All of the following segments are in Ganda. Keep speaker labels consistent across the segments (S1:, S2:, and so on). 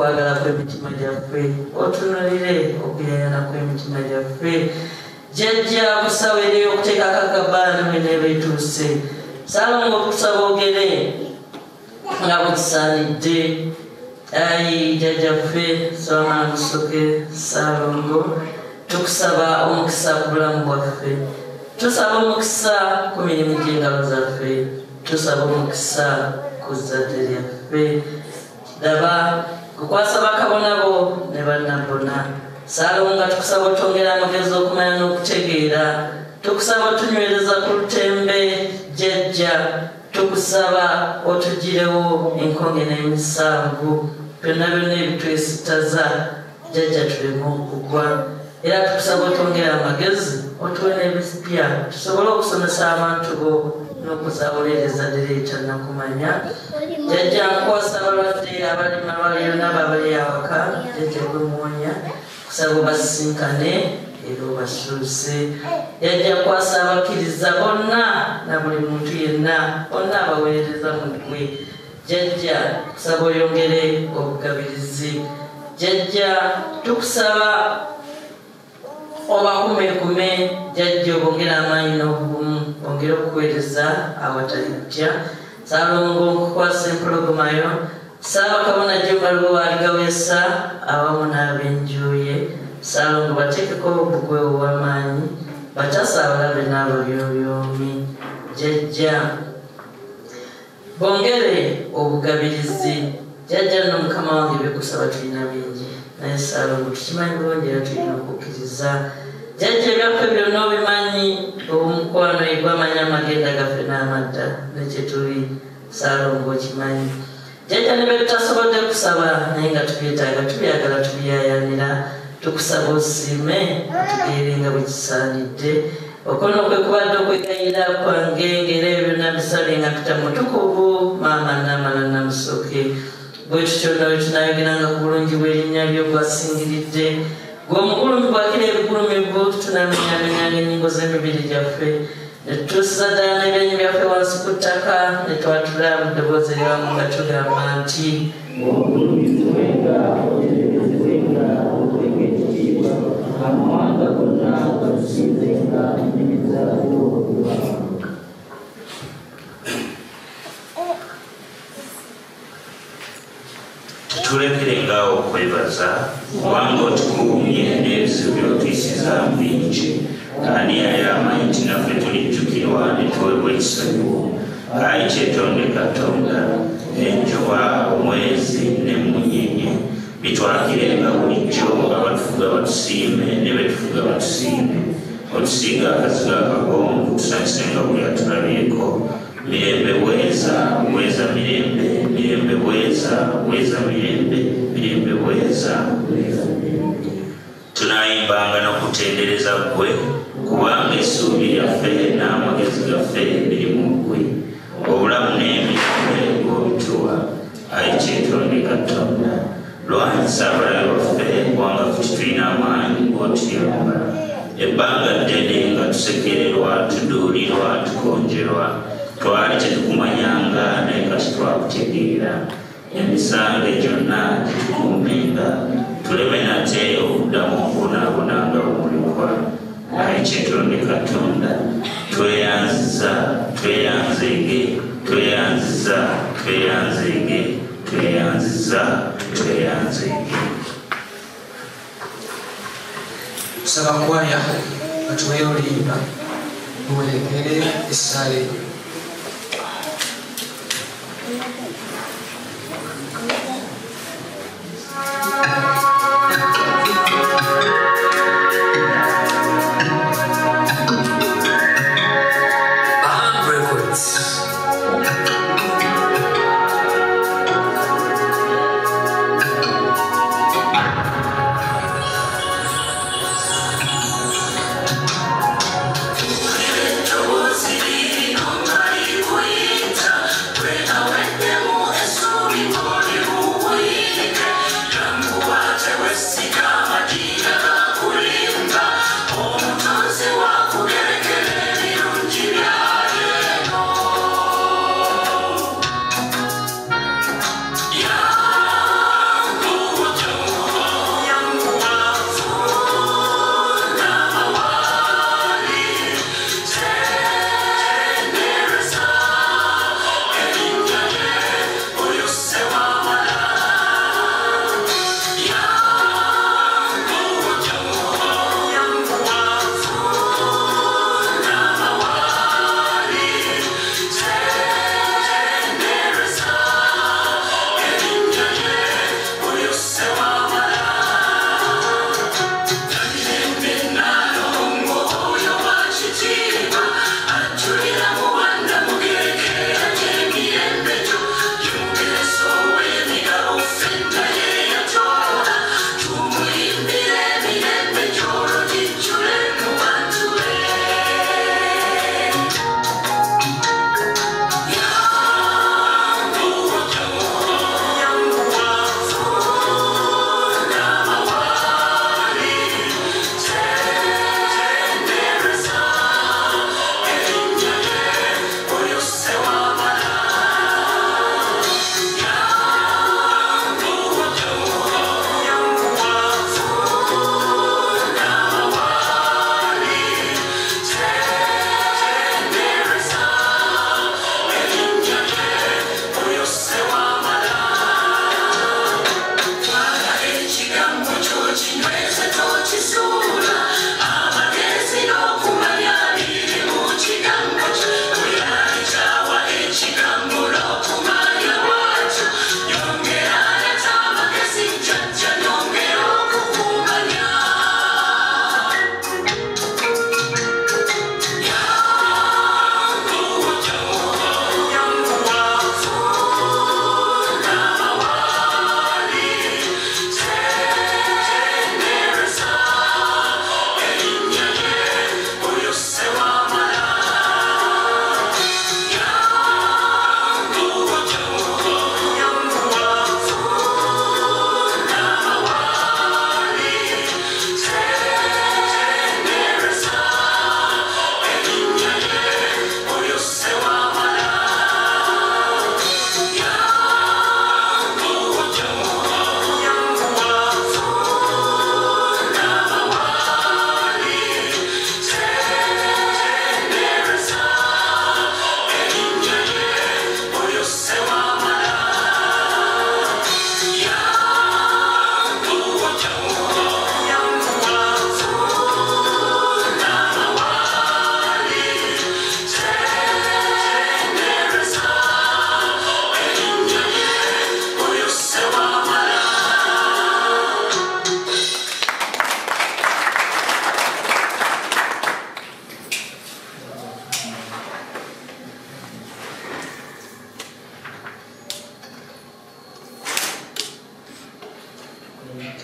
S1: Okwagala kw'emitima gyaffe, otunulire okuyayana kw'emitima gyaffe. Jjajja kusaba eri okuteekako akabaani bweneeba etuuse. Saalongo okusaba ogere nga bwe kisaanidde. Ayi jjajjaffe Solomon Musoke Saalongo, tukusaba omukisa ku bulamu bwaffe, tusaba omukisa ku mirimu gy'engalo zaffe, tusaba omukisa ku zzadde lyaffe. Laba kukwasa bakabona bo ne bannabbona. Saalongo tukusaba otwongere amagezi okumanya n'okutegeera. Tukusaba otunywereza ku lutembe jjajja. Tukusaba otugirewo enkonge n'emisanvu byonna byonna ebitwesitaza jjajja tuleme okugwa. Era tukusaba otwongere amagezi otuwe n'ebipya tusobole okusomesa abantu bo n'okuzaawulira ezzadde lyetannakumanya. Jjajja nkwasa abalwadde abali mu malwaliro n'ababali awaka, jjajja gwe muwonya, kusaba obasisinkane era obasuuse. Jjajja nkwasa abakkiriza bonna na buli muntu yenna bonna abaweereza mu ggwe. Jjajja kusaba oyongere obugabirizi. Jjajja tukusaba obakumekume, jjajja obongere amaanyi n'obugumu, bongere okuweereza awatali kutya. Saalongo nkukwasa empologomayo, Ssaabakabona Jjumba Lubowa Aligaweesa awamu n'ab'enju ye. Saalongo bateekeko obugwe ow'amaanyi, batase abalabe n'ababyobyomi. Jjajja bongere obugabirizi. Jjajja nno Mukama wange byekusaba tulina bingi, naye Saalongo tukimanyi bulungi era tulina okukkiriza. Jjajja ebyaffe byonna obimanyi, omukwano egwamanyi amagenda gaffe n'amadda ne kye tuli, Saalongo okimanyi. Jjajja ne bye tutasobodde kusaba naye nga tubyetaaga, tubyagala, tubyayanira, tukusaba osiime otugeere nga bwe kisaanidde. Okwo nno kwe kubadde okwegayirira kwange ng'era ebyo byonna mbisabye nga mpita mu mutukuvu Maama Namala Namusoke. Bwe tutyo nno bwe tunaayogeranga ku bulungi bw'erinnya lyo gwasingiridde. Gwe omugulumivu akira ebigulumivu, tunaamenyaamenyanga ennyingo z'emibiri gyaffe ne tutuusiza ddala n'ebyenyi byaffe wansi ku ttaka ne twatula mu ddoboozi eryawamu nga tugamba nti
S2: Ogulumizibwenga, otenderezebwenga, owenga ekitiibwa, amawanga gonna gatusinzenga ennimi zaago.
S3: Tulekerengaawo okwebaza kubanga otukuumye n'ebizibu by'otuyisizaamu bingi. Ani yali amanyi nti naffe tulijjukirwa ne tuweebwa ekisonyiwo? Ayi kyetonde Katonda, enjuba, omwezi n'emmunyeenye bitwakirenga bulijjo, abatufuga batusiime ne betufuga batusiime. Otusiiga akazigo akagonvu, tusanyusenga buli atulabyeko. Mirembe bweza, bweza mirembe, mirembe bweza, bweza mirembe, mirembe bweza. Tunaayimbanga n'okutendereza ggwe, kubanga essuubi lyaffe n'amagezi gaffe biri mu ggwe. Obulamu n'emirembe gw'obituwa, ayi kyetonde Katonda. Lwanyisa abalabe baffe, kubanga ffe tetulina amaanyi g'otuyamba. Ebbanga ddene nga tusekererwa, tuduulirwa, tukonjerwa. Twali tetukumanyanga naye kati twakutegeera. Emisango gyonna gitukuumenga, tuleme nate okuddamu okubonaabona nga bw'omulikwa. Ayi kyetonde Katonda, tweyanziza, tweyanzeege, tweyanziza, tweyanzeege, tweyanziza, tweyanzeege.
S4: Tusaba kwaya batuweeyo oluyimba luwerekere essaala eyo.
S3: Thank you.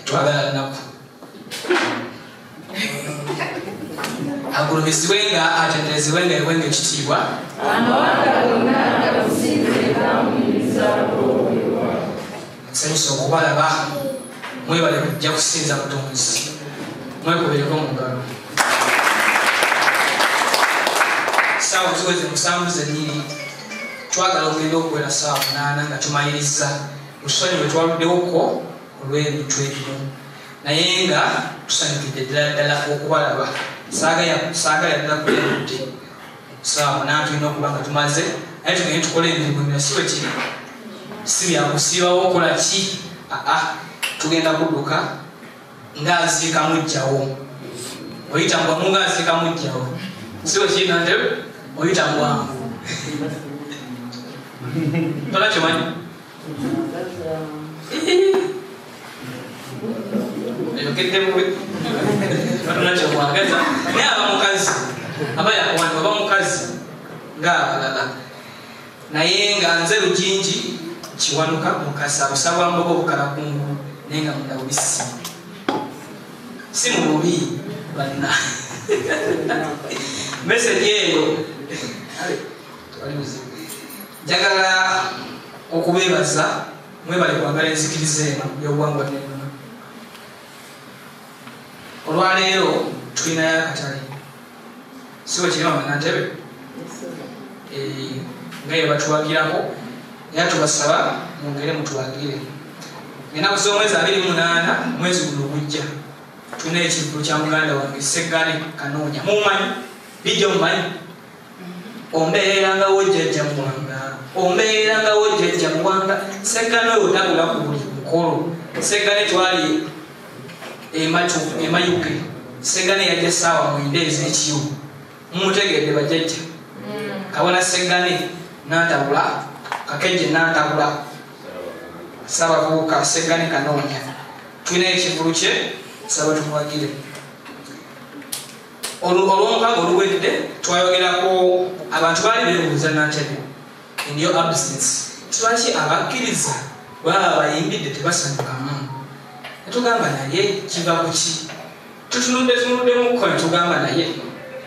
S4: Twagala nnaku. Agulumizibwenga atenderezebwenga ewenga ekitiibwa.
S2: Amawanga gonna gakusinzenga mu nnimi zaago.
S4: Nsanyusa okubalaba, mwebale kujja kusinza Mutonzi. Mwekubereko mu ngalo. Ssaawa ziweze 7 zennyini, twagala okugenda okuwera ssaawa 8 nga tumaliriza. Otusonyiwe twaluddewoko olw'ebintu ebimu, naye nga tusanyukidde ddala ddala okubalaba. Saagala ddala kulya ssaawa 8 tulina okuba nga tumaze, naye tugende tukole emirimu emirala, si bwe kiri? Si byakusiibawo okola ki? Aa, tugenda kudduka ng'aziika muggyawo. Oyita mbwangu ng'aziika muggyawo. Si bwe kiri Nantebe? Oyita mbwangu. Tola kyomanyi? Oyogedde bubi. Tolina kyomwagaza. Naye aba mukazi, aba yakuwandibwa aba mukazi ng'abalala. Naye nga nze Lujinji Kiwanuka Mukasa, busabwa mbogo bukala kungulu, naye nga munda bubisi. Si mu bubi banna. Message eyo njagala okubeebaza, mwebale kwagala enzikiriza eno y'obuwangwa n'ennono. Olwaleero tulinayo akatale, si bwe kiri Mama Nantebe? Nga ye batuwagirako, era tubasaba mwongere mutuwagire. Ennaku z'omwezi 28 mwezi guno ogujja tulina ekivvulu kya muganda wange Sseggane Kanoonya. Mumumanyi? Bijja mumanyi? Ombeerangawo jjajja Muwanga, ombeerangawo jjajja Muwanga. Sseggane oyo tagula ku buli mukolo. Sseggane twali Emayuge. Sseggane yajja ssaawa 9 ez'ekiro. Mumutegedde bajjajja? Kabona Sseggane n'atabula, Kakejje n'atabula, Ssabavubuka Sseggane Kanoonya. Tulina ekivvulu kye, saba tumuwagire. Olw'omukaaga oluwedde twayogerako, abantu baali beebuuza Nantebe in your absence, lwaki abakkiriza baba bayimbidde tebasanyukamu? Ne tugamba naye kiva ku ki? Tutunudde tunuddemuko ne tugamba naye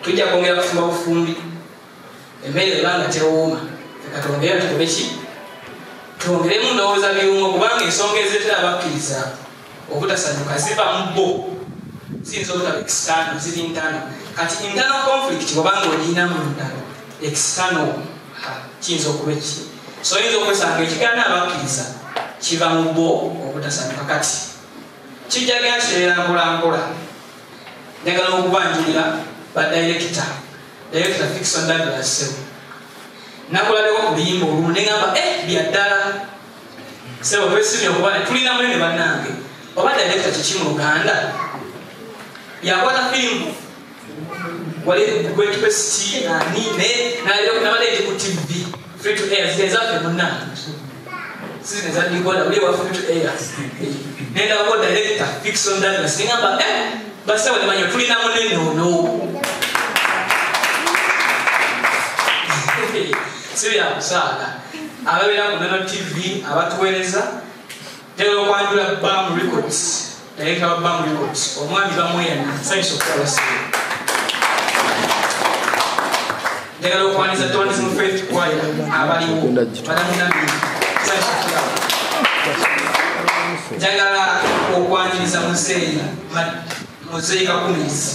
S4: tujja kwongera kufumba bufumbi, emmere eba nga tewooma, leka twongere tukole ki? Twongeremu ndowooza birungo, kubanga ensonga ezireetera abakkiriza obutasanyuka ziva mu bo, ziyinza obutaba external, ziri internal. Kati internal conflict bw'obanga ogirina munda, external kiyinza okuba eki? So oyinza okwesanga ekigaana abakkiriza kiva mu bo obutasanyuka. Kati kijja gakirera mpola mpola. Njagala okubanjulira ba director, Director Fickson Douglas Ssebo. Nakulabeko ku luyimba olumu ne ŋŋamba, bya ddala. Ssebo twesimye okuba ne tulina munene bannange. Oba director kiki mu Luganda? Yakwata firimu wali Great West ani ne nabadde eri ku TV free to air, zino ezaffe munnange, si zino eza decoder, buli wa free to air. Nendabako director Fickson Douglas ne ŋŋamba, bassebo ne banyo tulina munene ono. Si byakusaaga. Ababeera ku Nono TV abatuweereza, njagala okwanjula Bam Records, director wa Bam Records, omwami Bamweyana. Nsanyusa okulaba ssebo. Njagala okwaniriza Tourism Faith Choir abaliwo, Madamu Nami, nsanyusa okulaba. Njagala okwaniriza Muzeeyi Kakumizi.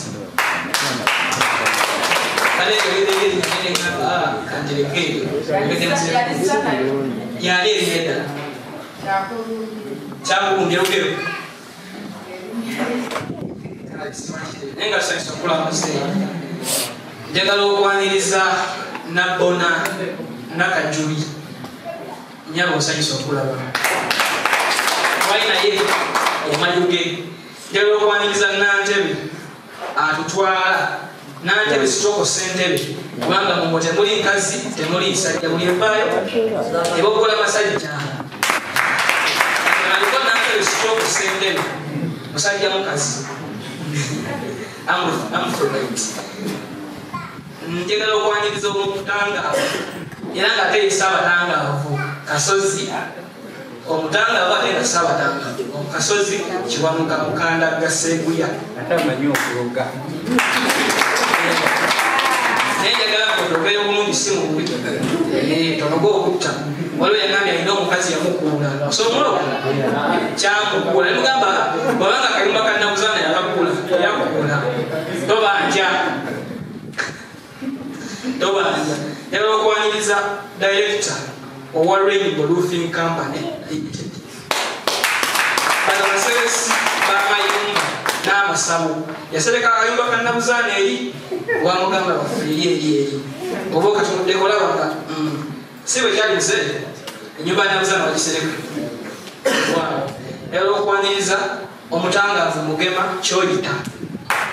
S4: Yali erinnya Kyakulungi olugero. Naye nga tusanyusa okulaba Muzeeyi. Njagala okwaniriza Nabbona Nakajuli. Nnyabo nsanyusa okulaba. Twali naye Emayuge. Njagala okwaniriza Nantebe atutwala. Nantebe Sitoko Ssentebe, kubanga mu mwo temuli nkazi, temuli nsajja, buli evaayo ebogola masajja. Aliko Nantebe Sitoko Ssentebe, musajja mukazi. Amphrodite. Njagala okwaniriza omutangaavu, era ng'ate ye Ssaabatangaavu Kasozi Omutanga aba ate nga Ssaabatanga omukasozi Kiwanuka Mukanda Gaseguya.
S5: Ate amanyi okuloga.
S4: Naye njagala otogeyo bulungi si mububi. Tonoga okutta. Waliwo yagambye alina omukazi yamukuula. So omuloga kyamukuula. Ne mugamba bw'abanga akayumba ka Nabuzaana yakakuula, yakuula. Tobanja. Tobanja. Njagala okwaniriza director owa Rainbow Roofing Company Limited. Bano baseresi b'amayumba n'amasabo. Yasereka akayumba ka Nabuzaana eri wamugamba baffe eri eri eri. Oba okatunuddeko olaba nga si bwe kyali museere ennyumba ya Nabuzaana wagisereka. Njagala okwaniriza omutangaavu Mugema Kyoyita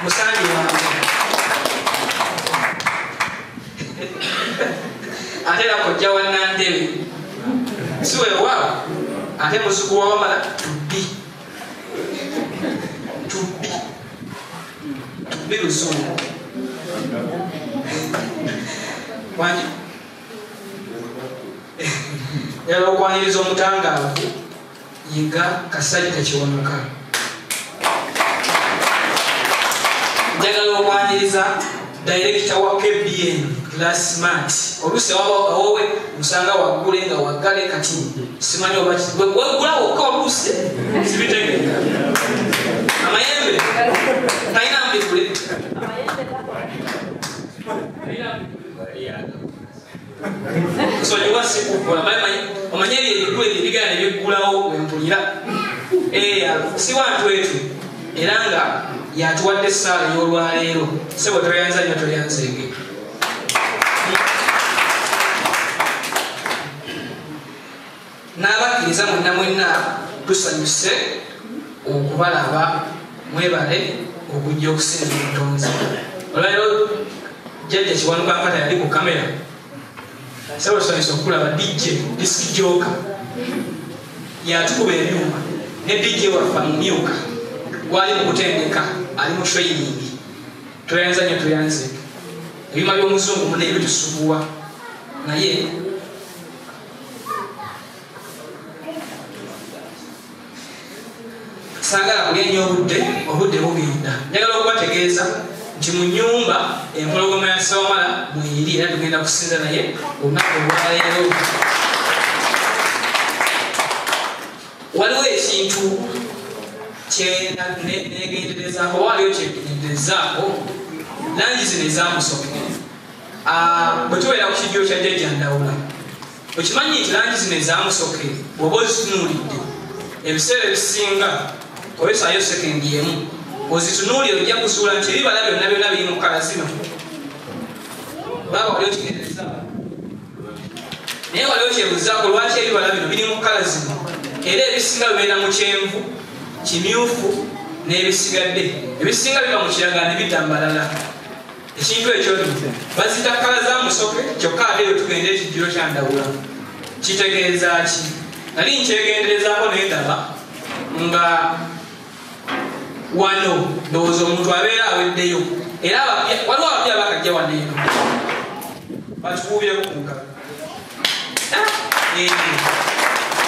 S4: musangi wange. Ate era kojja wa Nandebe si weewaawo ate muzzukulu wa Wamala Tubbi. Tubbi. Tubbi luzungu. Wangi. Njagala okwaniriza omutangaavu Yiga Kasajja Kiwanuka. Njagala okwaniriza director wa KBN Glass Smart. Oluusi awowe musanga waggule nga waggale kati simanyi oba waggula wokka oluusi sibitegeera. Amayembe talina mbigule. Nsonyiwa sikukola omanye ebyo ebigule ebigala ne biggulawo wempulira. Si wantu etu era nga yatuwadde essaala ey'olwaleero. Ssebo toyanza nnyo toyanzeege. N'abakkiriza mwenna mwenna tusanyuse okubalaba mwebale okujja okusinza omutonzi. Olwaleero Jjajja Kiwanuka Nkata yali ku kamera. Ssebo tusanyuse okulaba DJ Disc Joker yatukuba ebyuma ne DJ waffe amumyuka gwali mu kutendeka ali mu training. Toyanza nnyo toyanzeege. Ebyuma by'omuzungu munne bitusubuwa naye saagala kulya nnyo obudde bugenda. Njagala okubategeeza nti mu nnyumba empologoma ya Ssewamala mweri era tugenda kusinza naye olunaku olwaleero. Waliwo ekintu kyeneegenderezaako oba waliwo kyegenderezaako langi zino ez'amusoke. Bwe tubeera ku kijjulo kya Jjajja Ndawula okimanyi nti langi zino ez'amusoke bw'oba ozitunuulidde ebiseera ebisinga kozesaayo sekendi emu ozitunuulire ojja kuzuula nti ebibala byonna byonna biri mu kkala zino. Baaba wali okigendereza naye wali okyebuuzaako lwaki ebibala bino biri mu kkala zino era ebisinga bibeera mu kyenvu, kimyufu n'ebisigadde. Ebisinga biba mu kiragala ne bidda mbalala. Ekintu ekyo baziyita kkala za musoke kyokka ate eyo tugenda ekijjulo kya Ndawula. Kitegeeza ki? Nali nkyegenderezaako ne ndaba nga wano ndowooza omuntu abeera aweddeyo era waliwo abapya abakajja wano eno batukuubireko ku ngalo.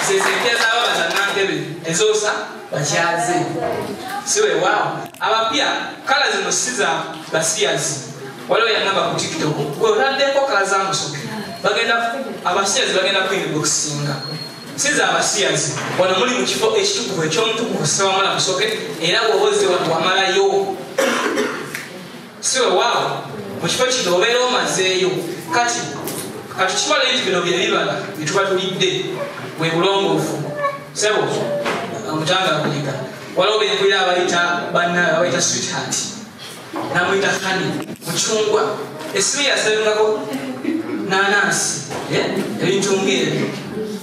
S4: Zezo empya z'ababaza Nantebe ezoosa bakyaze si weewaawo. Abapya kkala zino si za basiyazi. Waliwo yagamba ku TikTok gwe otaddeko kkala za musoke bagenda abasiyazi bagenda kuinboxinga. Si za abasiyazi. Wano muli mu kifo ekitukuvu eky'omutukuvu Ssewamala Musoke era bw'oba ozze wano wamalayo. Si weewaawo mu kifo kino obeera omazeeyo. Kati tukitwale nti bino bye bibala bye tuba tulidde bwe bulongoofu. Ssebo omutanga akuyiga. Waliwo benkulira abayita banna abayita sweetheart namuyita honey mucungwa esimu yasabingako nanansi ebintu ng'ebyo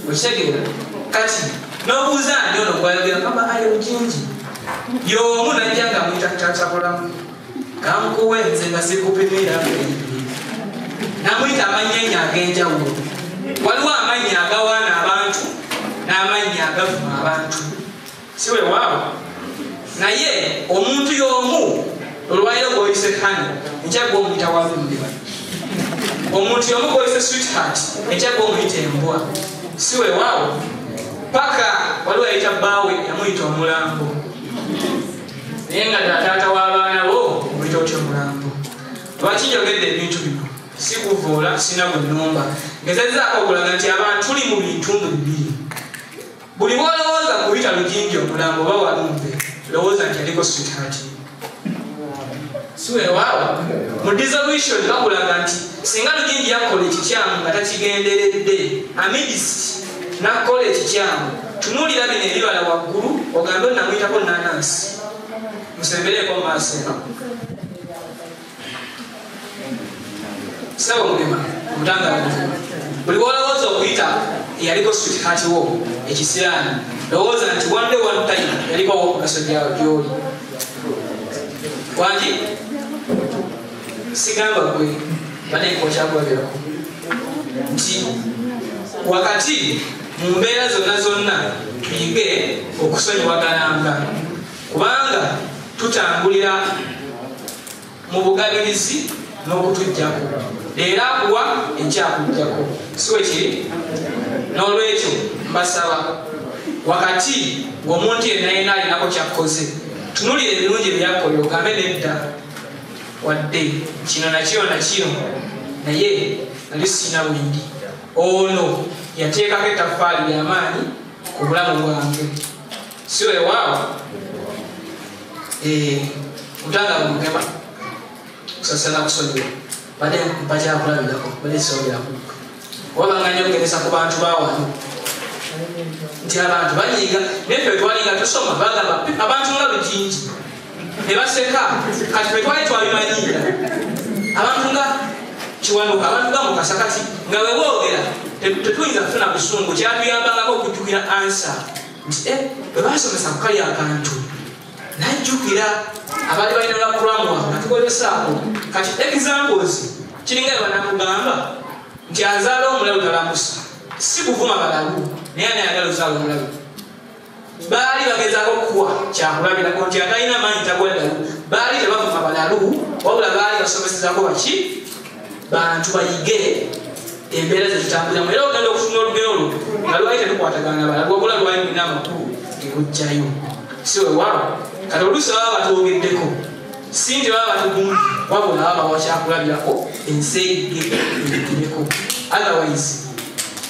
S4: okitegeera. Kati n'obuuza ani ono gwayogera kamba aye bujingi y'omu najja nga amuyita tatabulamu kankuwe nze nga sikupimira namuyita amannya ag'enjawulo. Waliwo amannya agawaana abantu n'amannya agavuma abantu si weewaawo. Naye omuntu y'omu olwaleero gw'oyise honey enkya gw'omuyita walumbe. Omuntu y'omu gw'oyise sweetheart enkya gw'omuyita embwa si weewaawo. Paka waliwo yayita bbaawe yamuyita omulambo, naye nga ddala taata w'abaana bo omuyita otya omulambo? Lwaki njogedde ebintu bino? Si kuvoola, sina bwe nnumba, ngezezaako okulaga nti abantu tuli mu bintundu bibiri. Buli bw'olowooza kuyita Lugingi omulambo oba walumbe, lowooza nti aliko sweetheart. Si weewaawo? Mu dissolution bakulaga nti singa Lugingi yakola ekikyamu nga takigenderedde, amidst n'akola ekikyamu, tunuulira bino ebibala waggulu ogambe onamuyitako nanansi. Musembereeko mu maaso eno. Ssebo Mugema, omutangaavu Mugema, buli bw'olowooza okuyita eyaliko sweetheart wo ekisiraani, lowooza nti one day one time yaliko ow'omugaso gy'oli. Wangi? Sigamba gwe, badde nkokyakulabirako nti wakati mu mbeera zonna zonna tuyige okusonyiwagananga, kubanga tutambulira mu bugabirizi n'okutuggyako. Leero akuwa, enkya akuggyako, si we kiri? N'olwekyo mbasaba wakati ng'omuntu yenna yenna alinako kyakkoze, tunuulira ebirungi bye yakola ogambe nedda, wadde kino na kino na kino, naye nali sirina bwendi. Ono yateekako ettaffaali ly'amaanyi ku bulamu bwange, si weewaawo? Omutangaavu Mugema, kusasira nakusonyiwa, badde mpa kyakulabirako, badde soogera ku ggwe. Oba banganya okugeresa ku bantu ba wano nti abantu banyiiga, naye ffe twalinga tusoma bagamba abantu nga Lugingi ne baseka. Kati ffe twali twabimanyiira abantu nga Kiwanuka, abantu nga Mukasa, kati nga bwe boogera tetuyinza kufuna busungu. Kyatuyambangako okujjukira ansa nti bwe baasomesa ku kali akantu najjukira abaali balina lwakulamu nga tukozesaako. Kati examples kiringa bwe banakugamba nti azaala omulalu talamusa, si kuvuma balalu, naye anayagala ozaala omulalu. Baali bagezaako okuwa kyakulabirako nti atalina maanyi tagwa ddalu. Baali tebavuma balalu, wabula baali basomesezaako baki bantu bayige embeera zetutambuliramu. Era ogenda okufuna olugero olwo nga lwali tetukwatagana balalu, wabula lwali lulina amakulu gegujjayo, si weewaawo? Kati oluusi baba batwogeddeko, si nti baba batugumbye, wabula baba bawa kyakulabirako ensi eyige eyigireko. Otherwise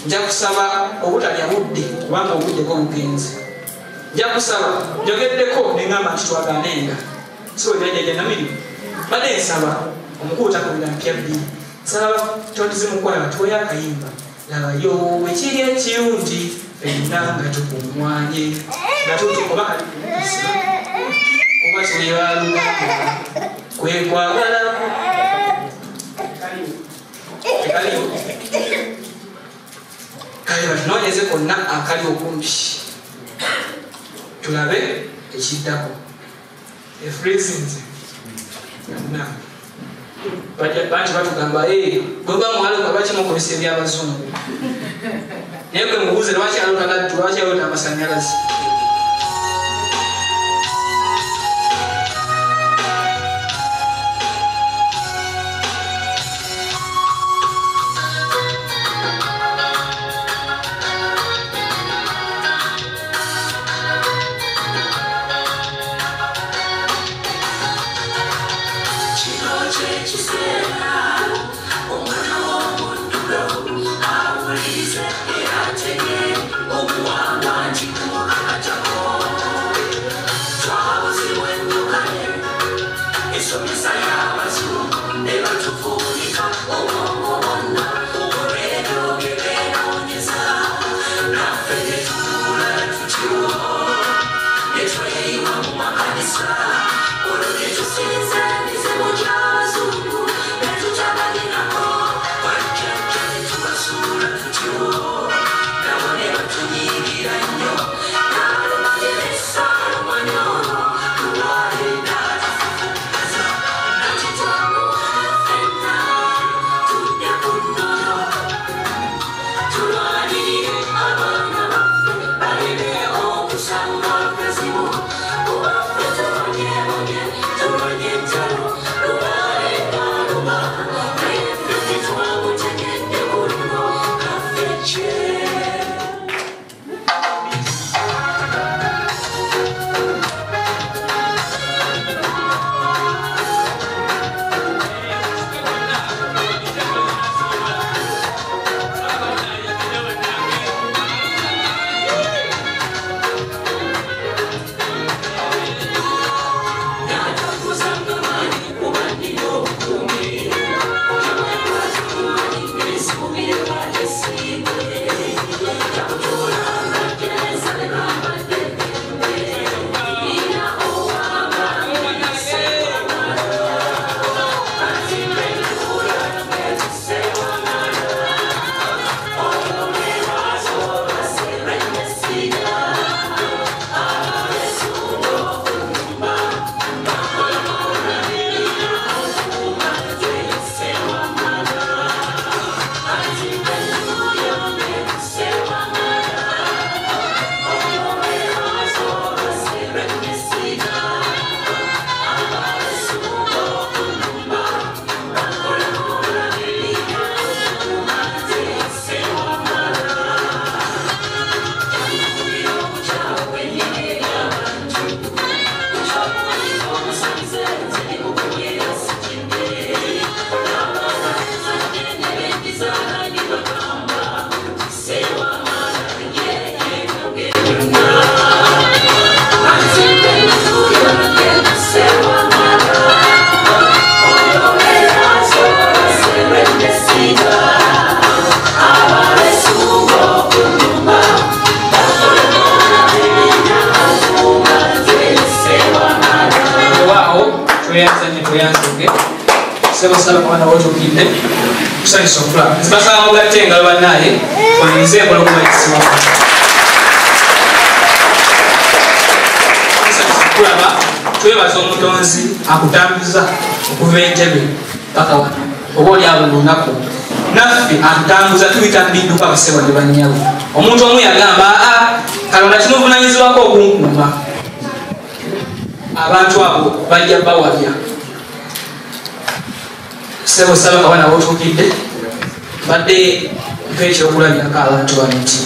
S4: nja kusaba obutalya budde, kubanga obudde bwo bugenze. Nja kusaba njogeddeko ne ŋŋamba nti twaganenga, si webirajjajja Namirimu. Badde nsaba omukulu takubira mpya bbiri, nsaba tondize mukwaya batuweyo akayimba labayo ekiri ekirungi ffenna nga tukuŋŋwanye nga oba kali oba tuli baluganda kwe kwagala tekaliwo. Kale batunoonyeze konna akali okumpi tulabe ekiddako. Efreezinze yonna bangi batugamba bwe bamwaloka lwaki mukozesa ebyabazungu, naye gwe mubuuze lwaki alota laddu, lwaki alota amasannyalaze.
S5: Thank you.
S4: Tweyanza nnyo, tweyanzege. Ssebo Ssaabakabona w'otuukidde, tusanyuse okulaba. Nzibasaba mugatte engalo bannaaye, twanirize empologoma ekisimawo. Tusanyuse okulaba, twebaza omutonzi akutambuza okuva Entebbe paka wano. Oba oli awo buli lunaku. Naffe atutambuza tuyita mu bidduka bassebo ne bannyabo. Omuntu omu yagamba, aa, Katonda kimuvunaanyizibwako okunkuuma. Abantu abo bajja bawabya. Ssebo Ssaabakabona w'otuukidde, mbadde mpa ekyokulabirako abantu bano nti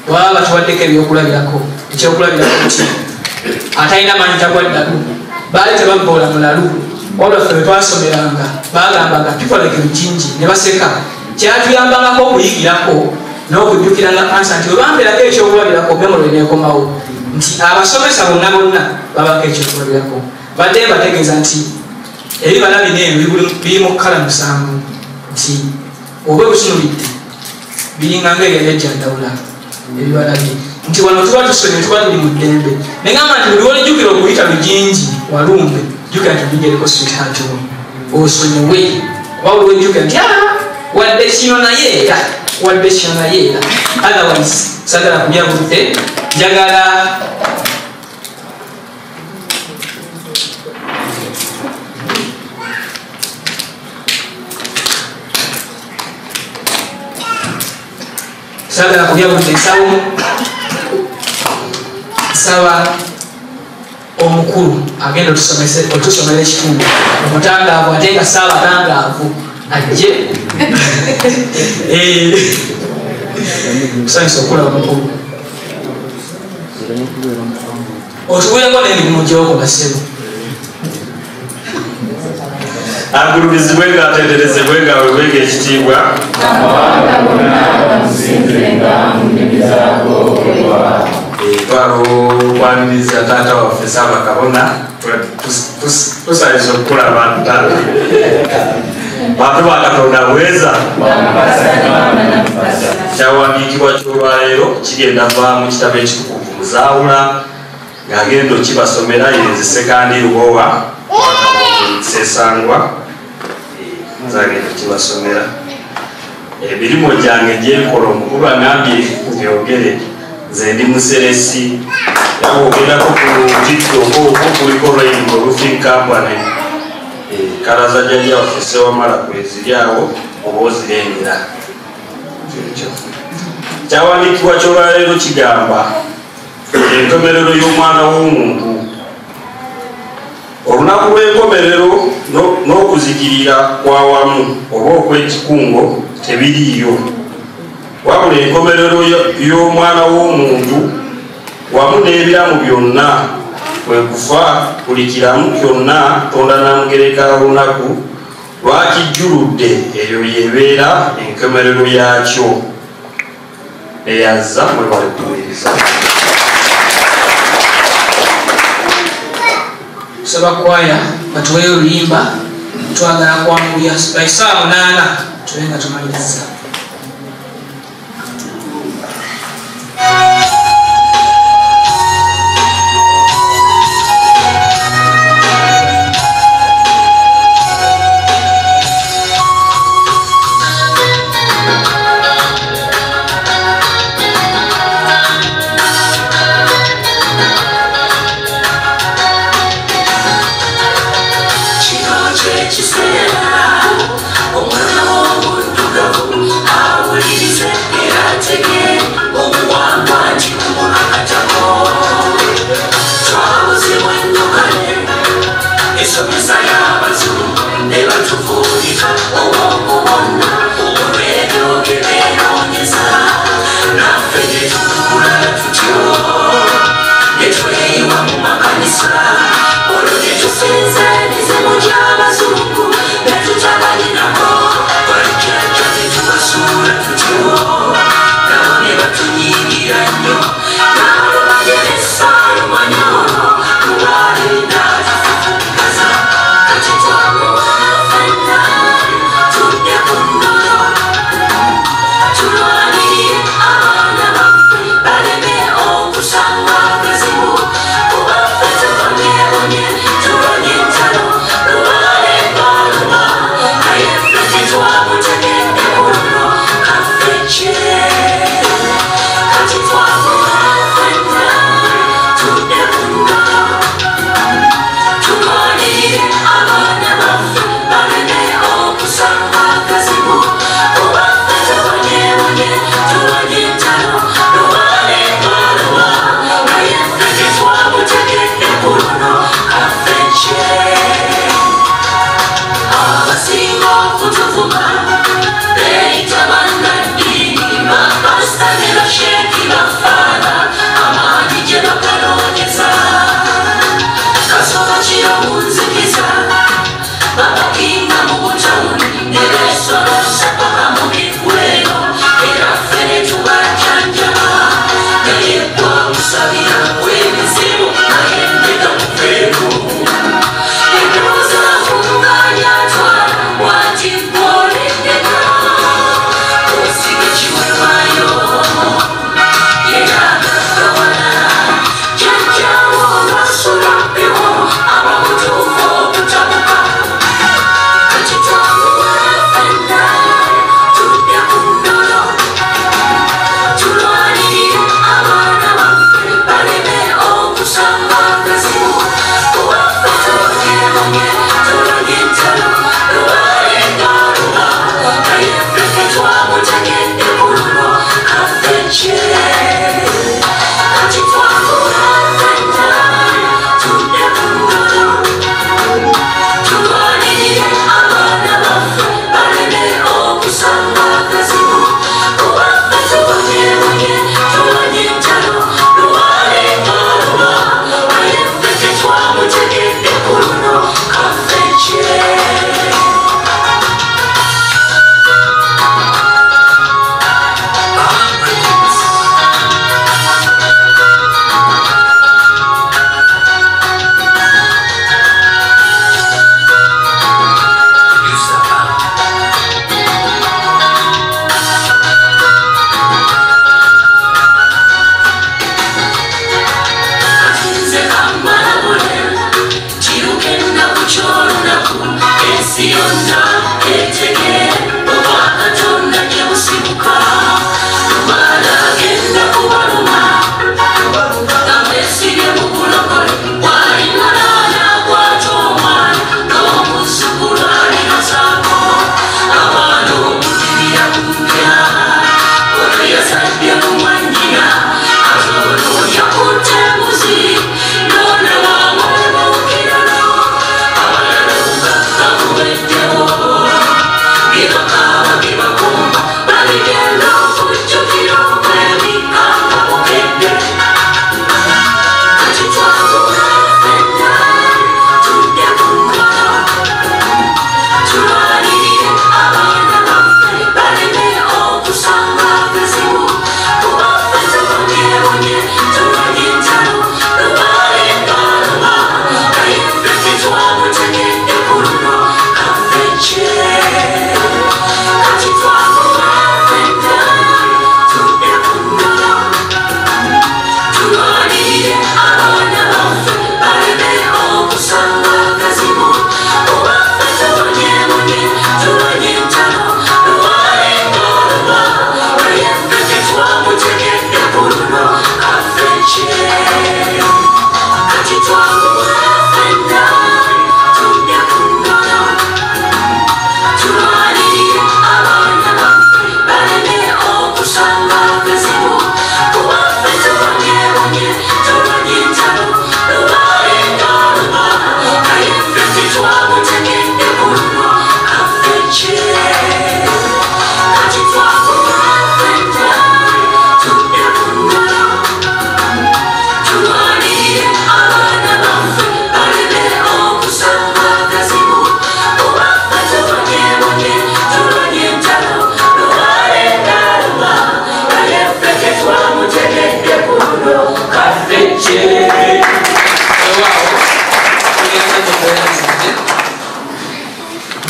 S4: bw'aba batuwaddeko ebyokulabirako, ekyokulabirako nti atalina maanyi tagwa ddalu, baali tebavvoola mulalu, wabula ffe bwe twasomeranga baagambanga people like Lujinji ne baseka. Kyatuyambangako okuyigirako n'okujjukiranga ansa nti bwe bampeerako ekyokulabirako memory n'ekomawo nti abasomesa bonna bonna babako ekyokulabirako. Badde mbategeeza nti ebibala bino ebyo biri mu kkala 7 nti oba obitunulidde biringa ng'ebya Ndawula ebibala bye nti wano tuba tusomye tuba tuli mu ddembe. Ne ngamba nti buli lw'olijjukira okuyita Lujinji walumbe, jjukira nti Lujinji eriko sweetheart wo, osonyiwe. Oba buli lw'ojjukira nti wadde kino naye era, wadde kino naye era. Otherwise saagala kulya budde, njagala saagala kulya budde. Nsaba omukulu agenda otusomera ekitundu omutangaavu, ate nga ssaabatangaavu ajje. Tusanyuse okulaba omukulu. Otubuuleko n'emirimu gy'okola ssebo.
S5: Agulumizibwe ng'atenderezebwe ng'aweebwenga ekitiibwa.
S2: Amawanga gonna gamusinzenga mu nnimi zaago.
S5: Twalokwaniriza taata waffe Ssaabakabona, tusanyuse okukulaba taata. Bantu ba Katonda bweza. Kyawandiikibwa ky'olwaleero kigenda va mu kitabo ekitukuvu Muzaawula, ng'agenda okibasomera ye Ssekandi Lubowa Ssesangwa, nze agenda okibasomera. Emirimu gyange gyenkola omukulu agambye byogere, nze ndi museresi. Era bw'ogendako ku TikTok okwo kuliko Rainbow Roofing Company, kalaza jjajja waffe Ssewamala kweziri awo oba ozirengera. Kyawandiikibwa ky'olwaleero kigamba enkomerero y'omwana w'omuntu. Olunaku lw'enkomerero n'okuzikirira kw'awamu oba okw'ekikungo tebiriiyo, wabula enkomerero y'omwana w'omuntu wamu n'ebiramu byonna kwe kufa. Buli kiramu kyonna Tonda namugereka olunaku lwakijjuludde, eyo yebeera enkomerero yaakyo. Eyazza mwebale kuwuliriza.
S4: Tusaba kwaya batuweeyo oluyimba, twagala kwanguya by ssaawa 8 tube nga tumaliriza.
S6: Omwana w'omuddugavu awulirize era ategere obuwangwa nti bumukakatako. Twabuzibwa ennyo kale ensomesa y'abazungu ne batufuulika obwongo bwonna olw'ebyo bye beenoonyeza, naffe ne tukulala tutyo ne tweyiwa mu makanisa, olwo ne tusinza emizimu gy'abazungu ne tutabalinako bajjajja ne tubasuula tutyo, nabo ne batunyiigira nnyo n'alubageresa lumanyolo lubalina tufufugaza. Kati twamuwala ffenna tudde ku nnono, tulwanirire abaana baffe baleme okusanga agazibu, kuba ffe tubonyebonye tulonye entalo.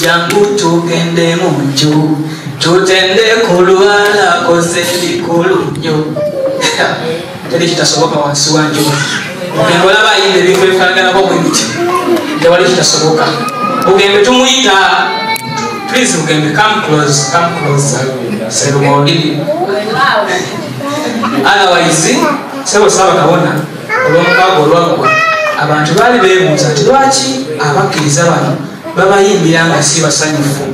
S4: Jangu tugende mu nju, tutende ku lwala koze ebikulu nnyo. Teri kitasoboka wansi wa njuba. Bugembe olaba ayimba ebintu ebifaanaganako bwe biti, tewali kitasoboka. Bugembe tumuyita, please Bugembe, come close, come closer. Serumoli. Otherwise, sebo Ssaabakabona olw'omukaaga olwaggwa abantu baali beebuuza nti lwaki abakkiriza bano babayimbira nga si basanyufu.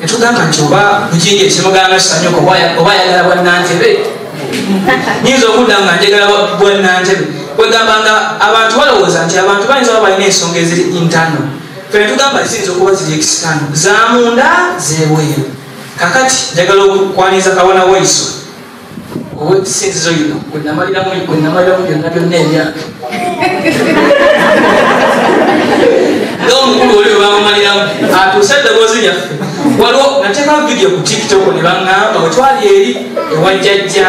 S4: Ne tugamba nti oba Bugingo ekimugamba kisanyuka oba ayagala bwannantebe. Nyinza okudda nga njagala bwannantebe. Kwegamba nga abantu balowooza nti abantu bayinza oba balina ensonga eziri internal. Ffe ne tugamba ziyinza okuba ziri external, za munda z'ebweru. Kakati njagala okukwaniriza Kabona Waiswa ow'ekisinzizo lino gwe namaliramu byonna byonna ebyange. Ng'omukulu oli bwe bamumaliramu atuuse eddoboozi lyaffe. Waliwo nateekawo vidiyo ku TikTok ne baŋŋamba bwe twali eri ewa jjajja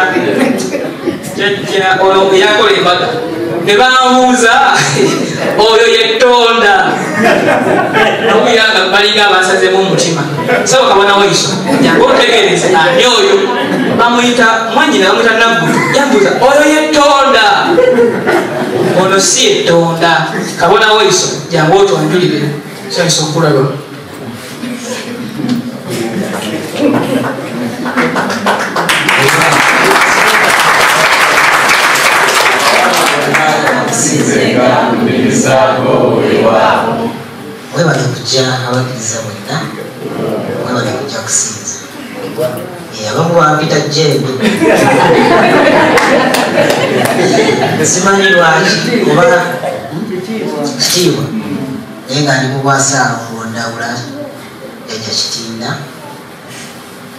S4: ono eyakola embaga ne bambuuza oyo yettonda nowulira nga balinga abansazeemu omutima. Sebo Kabona Waiswa jangu otegeereze ani oyo. Bamuyita mwannyina, bamuyita Naggutu. Yambuuza oyo yettonda, ono si yettonda. Kabona Waiswa jangu otwanjulire, kyayisa okulaba.
S7: Mwebale kujja abakkiriza mwenna, mwebale kujja kusinza. Abamu bampita Jembe, simanyi lwaki oba kitiibwa, naye nga ndi mu bwasaalongo ndawula jjajja Kitinda,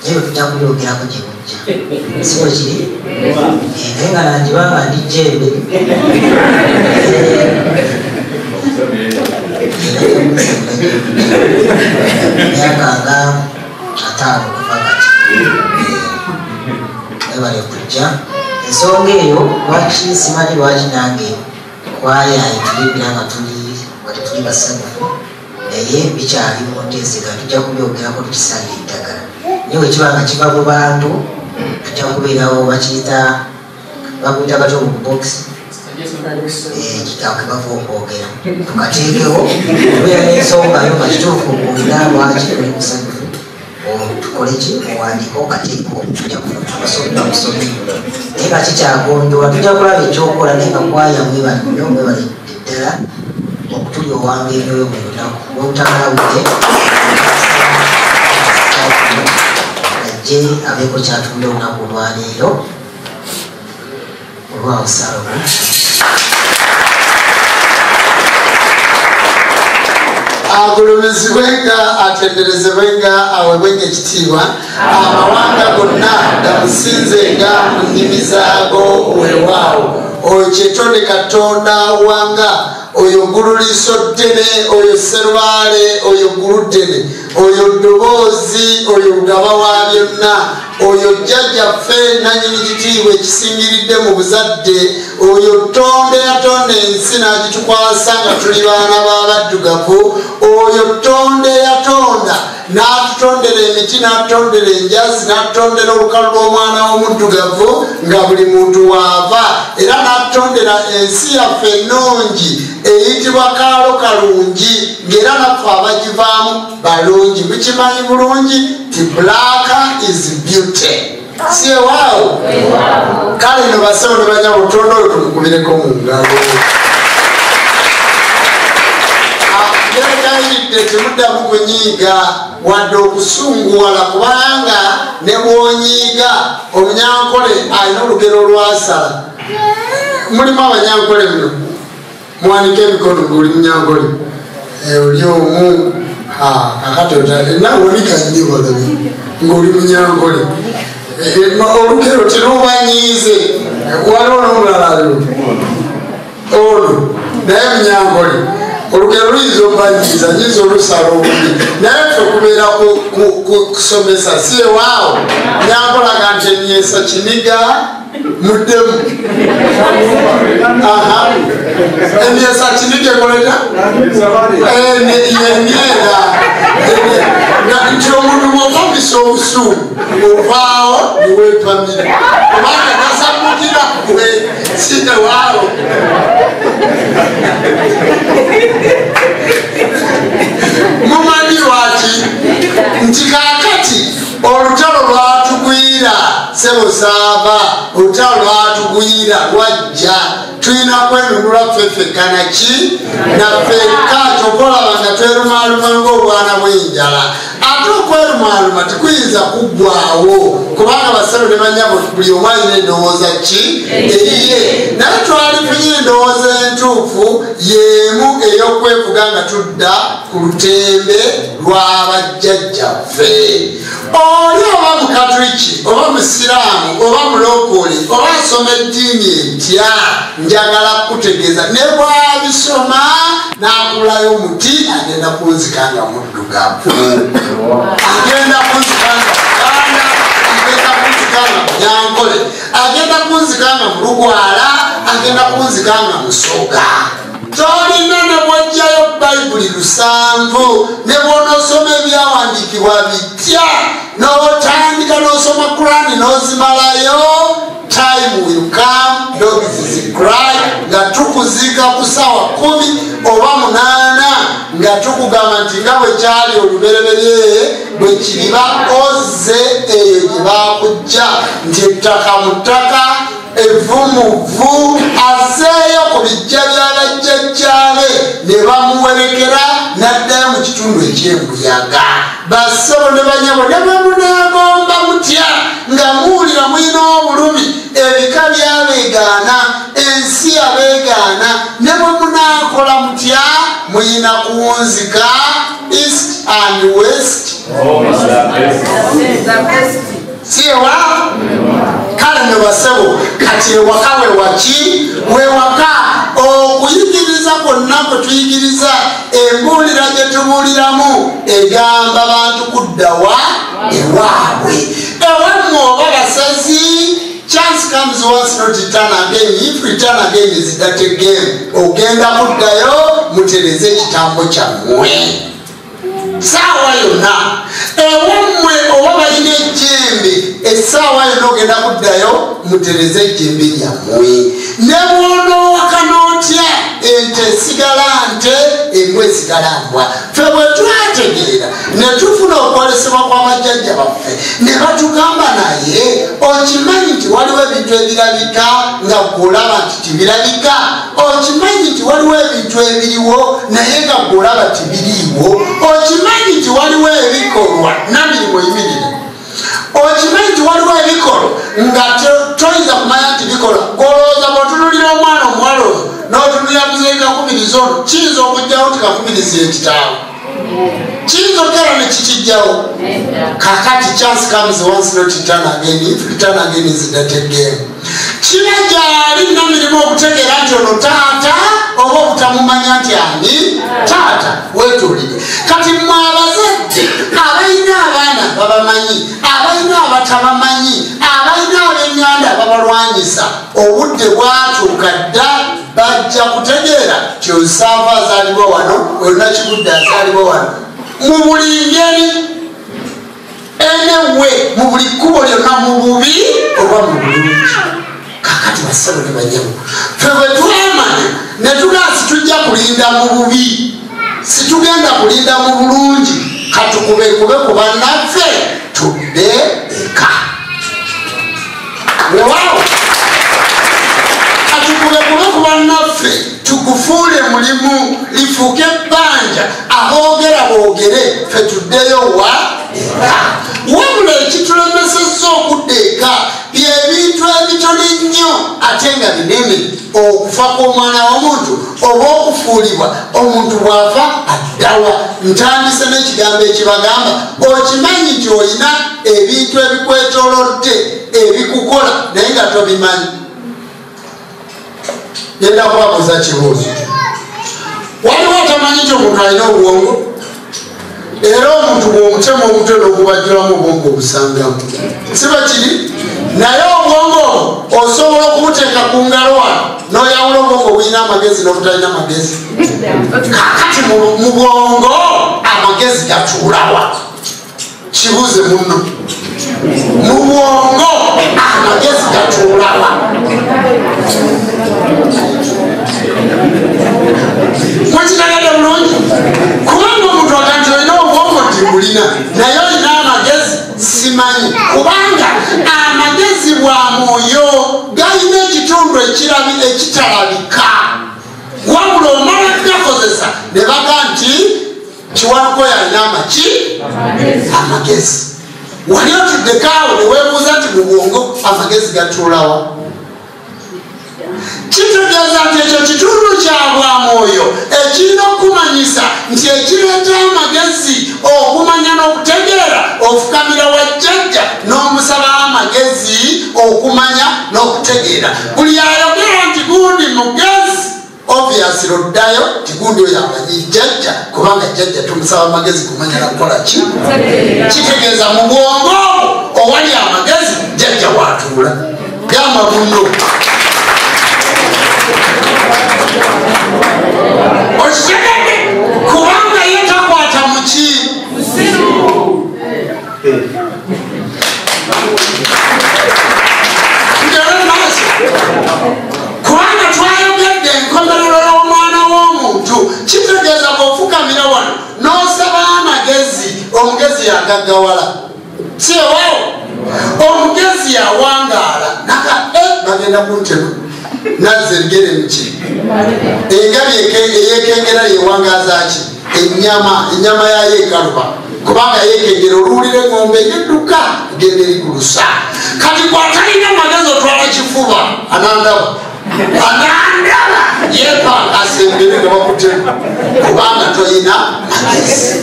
S7: naye bwe tujja kubyogerako gye bujja, si bwe kiri? Naye nga nandiba nga ndi Jembe. Myaka nga 50 okuva kati. Mwebale kujja. Ensonga eyo lwaki simanyi lwaki nange kwaya etulimbira nga tuli basanyufu, naye bikyali mu nteeseganya, tujja kubyogerako tukisalira eddagala. Naye bwe kiba nga kiva mu bantu tujja kubeerawo bakiyita bakuyita batya mu box ekitabo ke bava okwogera tukateekewo kubeera n'ensonga yo nga kituufu olina lwaki oli musanyufu tukole ki owandiike okateeko tujja kusomi naye nga kikyagonjoola tujja kulaba ekyokukola naye nga kwaya mwebale nnyo mwebale ddala okutulyowanga emyoyo buli lunaku n'obutamala budde ajje abeeko kyatunda olunaku olwaleero olwawo Salomo.
S8: Agulumizibwenga atenderezebwenga aweebwenga ekitiibwa amawanga gonna gamusinzenga mu nnimi zaago weewaawo. Oyo kyetonde Katonda wanga, oyo ggululiiso ddene, oyo sserubaale, oyo gguluddene, oyo ddoboozi, oyo lugaba wa byonna, oyo jjajjaffe nannyini kitiibwa ekisingiridde mu buzadde, oyo Ttonda eyatonda ensi n'agitukwasa nga tuli baana b'abaddugavu, oyo Ttonda eyatonda n'atutondera emiti n'atutondera enjazi n'atutondera olukalu lw'omwana w'omuddugavu nga buli muntu waava, era n'atutondera ensi yaffe ennungi eyitibwa Kaalo Kalungi ng'era naffe abagivaamu balungi. Mukimanyi bulungi ti black is beauty, si ewaawo? Kale no bassebo ne bannyabo, Ttonda oyo tumukubireko mu ngalo. Neegayiridde temuddamu kunyiiga wadde okusunguwala, kubanga ne bw'onyiiga omunyankole alina olugero olwasala. Mulimu abanyankole muno, muwanike emikono ng'oli munyankole, oli omu kakati nawonika nnyo balabe ng'oli munyankole, olugero terubanyiize. Waliwo n'omulala aliwo ono naye munyankole, olugero luyinza obanyiiza, nyinza olusala obubi, naye ffe kubeera kusomesa, si ewaawo? Nyankolaga nti emyesa kiniga muddemu. Emyesa kiniga ekoleta emyera Nti omuntu bw'opamisa obusungu ovaawo niweepamira kubanga nasamukira gwe sinewaawo. Mumanyi lwaki nti kaakati olutalo lwatugwira sebo saava, olutalo lwatugwira lwajja, tulina kwenunula ffe ffekka naki naffekka. Kyova olaba nga twerumaaluma ng'obwana bw'enjala. Ate okwerumaaluma tekuyinza kuggwawo kubanga basebo ne bannyabo buli omu alina endowooza ki eyiye, naye twalifunye endowooza entuufu y'emu ey'okwevuga nga tudda ku lutembe lw'abajjajjaffe. Oli oba mukatuliki oba musiraamu oba mulokole oba asoma eddiini entya, njagala kukutegeeza ne bw'abisoma n'akulayo omuti agenda kunzika nga muddugavu, agenda kunzika nga Muganda, agenda kunzika nga Munyankole, agenda kunzika nga Mulugwala, agenda kunzika nga Musoga. Tolina ne bw'ojjayo Bayibuli 7 ne bw'onoosoma ebyawandiikibwa bitya n'otandika n'osoma Kurani n'ozimalayo, time will come, dogs is cry, nga tukuziika ku ssaawa 10 oba 8 nga tukugamba nti nga bwe kyali olubereberye bwe kiriba ozze eyo gye baakujja nti ettaka mu ttaka evvu mu vvu, azzeeyo ku bijja by'abajjajjaabe ne bamuwerekera n'addayo mu kitundu eky'embuyaga. Bassebo ne bannyabo ne bwe muneegomba mutya nga muwulira mulina obulumi, ebika byabeegaana, ensi yabeegaana, ne bwe munaakola mutya mulina kuwunzika east and west si ewa. Kale ne basebo kati ewaka wewaki wewaka okuyigiriza kwonna kwe tuyigiriza, embuulira gye tubuuliramu egamba bantu kuddawa ewaabwe. Ewammwe oba basazi, chance comes once, not return again. If return again is that again, ogenda kuddayo mutereze ekitambo kyammwe saawa yonna. Ewammwe oba balina ejjembe, essaawa yonna ogenda kuddayo mutereze ejjembe lyammwe. Ne bw'onoowakana otya, ente esigala nte, embwa esigala mbwa. Ffe bwe twategeera ne tufuna okwolesebwa kw'abajjajja baffe ne batugamba, naye okimanyi nti waliwo ebintu ebirabika nga gw'olaba nti tibirabika, okimanyi nti waliwo ebintu ebiriwo naye nga gw'olaba tibiriiwo, okimanyi nti waliwo ebikolwa namirimu eyimirire, okimanyi nti waliwo ebikolwa nga toyinza kumanya nti bikolwa. Golowooza bw'otunuulira omwana omuwala ono n'otunuulira muzeeyi Kakubirizi ono, kiyinza okugjawo nti Kakubirizi ekitaawe, kiyinza okukera ne kikijjawo. Kakati chance comes once, not return again. If return again is that again. Kiba gyali namirimu okutegeera nti ono taata oba obutamumanya nti ani taata. Weetuulire kati mmwe abazadde abalina abaana babamanyi, abalina abatabamanyi, abalina ab'enganda ababalwanyisa, obudde bwatuuka dda bajja kutegeera nti Osaava azaalibwa wano, Olunakigudde azaalibwa wano. Mu buli ngeri enewe, mu buli kkubo lyonna, mu bubi oba mu bulungi. Kakati bassebo ne bannyabo, ffe bwe twamanya ne tugaa situjja kulinda mu bubi, situgenda kulinda mu bulungi, katukubekube ku bannaffe tudde eka. Weewaawo, katukubekube ku bannaffe tugufuule mulimu, lifuuke ebbanja, aboogera boogere, ffe tuddeyo wa eka. Wabula ekitulemesezza okudda eka byebintu ebitono ennyo ate nga binene: okufa kw'omwana w'omuntu oba okufuulibwa. Omuntu bw'afa addawa? Ntandise n'ekigambo ekibagamba, okimanyi nti olina ebintu ebikwetoolodde ebikukola naye nga tobimanyi. Genda kubabuuza kibuuzo, waliwo atamanyi nti omuntu alina obwongo? Era omuntu bw'omutema omutwe n'ogubajjulamu obwongo obusangamu, si bwe kiri? Naye obwongo obwo osobola okubuteeka ku ngalo wano n'oyawula obwongo obulina amagezi n'obutalina amagezi. Kakati mu bwongo amagezi gatuulawa? Kibuuze munno. Mu bwongo amagezi gatuulawa? Mwekitegedde bulungi? Kubanga omuntu agamba nti olina obwongo nti bulina, naye olina amagezi simanyi. Kubanga amagezi bwa mwoyo galina ekitundu ekitalabika, wabula omala kugakozesa ne baga nti Kiwanuka oyo alina amaki? Amagezi. Wali otuddeko awo ne weebuuza nti mu bwongo amagezi gatuulawa? Kitegeeza nti ekyo kitundu kya bwa mwoyo ekirina okumanyisa nti ekireeta amagezi okumanya n'okutegeera, ofukamira wa jjajja n'omusaba amagezi okumanya n'okutegeera. Buli ayogera nti gundi mugezi, obviously oddayo nti gundi oyo amanyi jjajja, kubanga jjajja tumusaba amagezi kumanya na kukola ki? Kitegeeza mu bwongo obwo owali amagezi jjajja w'atuula. Gamba munno. Okitegedde? Kubanga ye takwata muki? Tugende maaso. Kubanga twayogedde enkomerero y'omwana w'omuntu, kitegeeza bw'ofukamira wano n'osaba amagezi, omugezi yagaggawala. Si ewaawo? Omugezi yawangaala naka bagenda kuntema nazza ebigere muki? Engabi eyekengera yewangaaza ki? Ennyama yayo ekaluba, kubanga yekengera oluwulira eng'ombe edduka egenda erigulusa. Kati bw'atalina magezi otwala kifuba, anandaba anandaba yeepankasa embere nga bakutema, kubanga toyina magezi.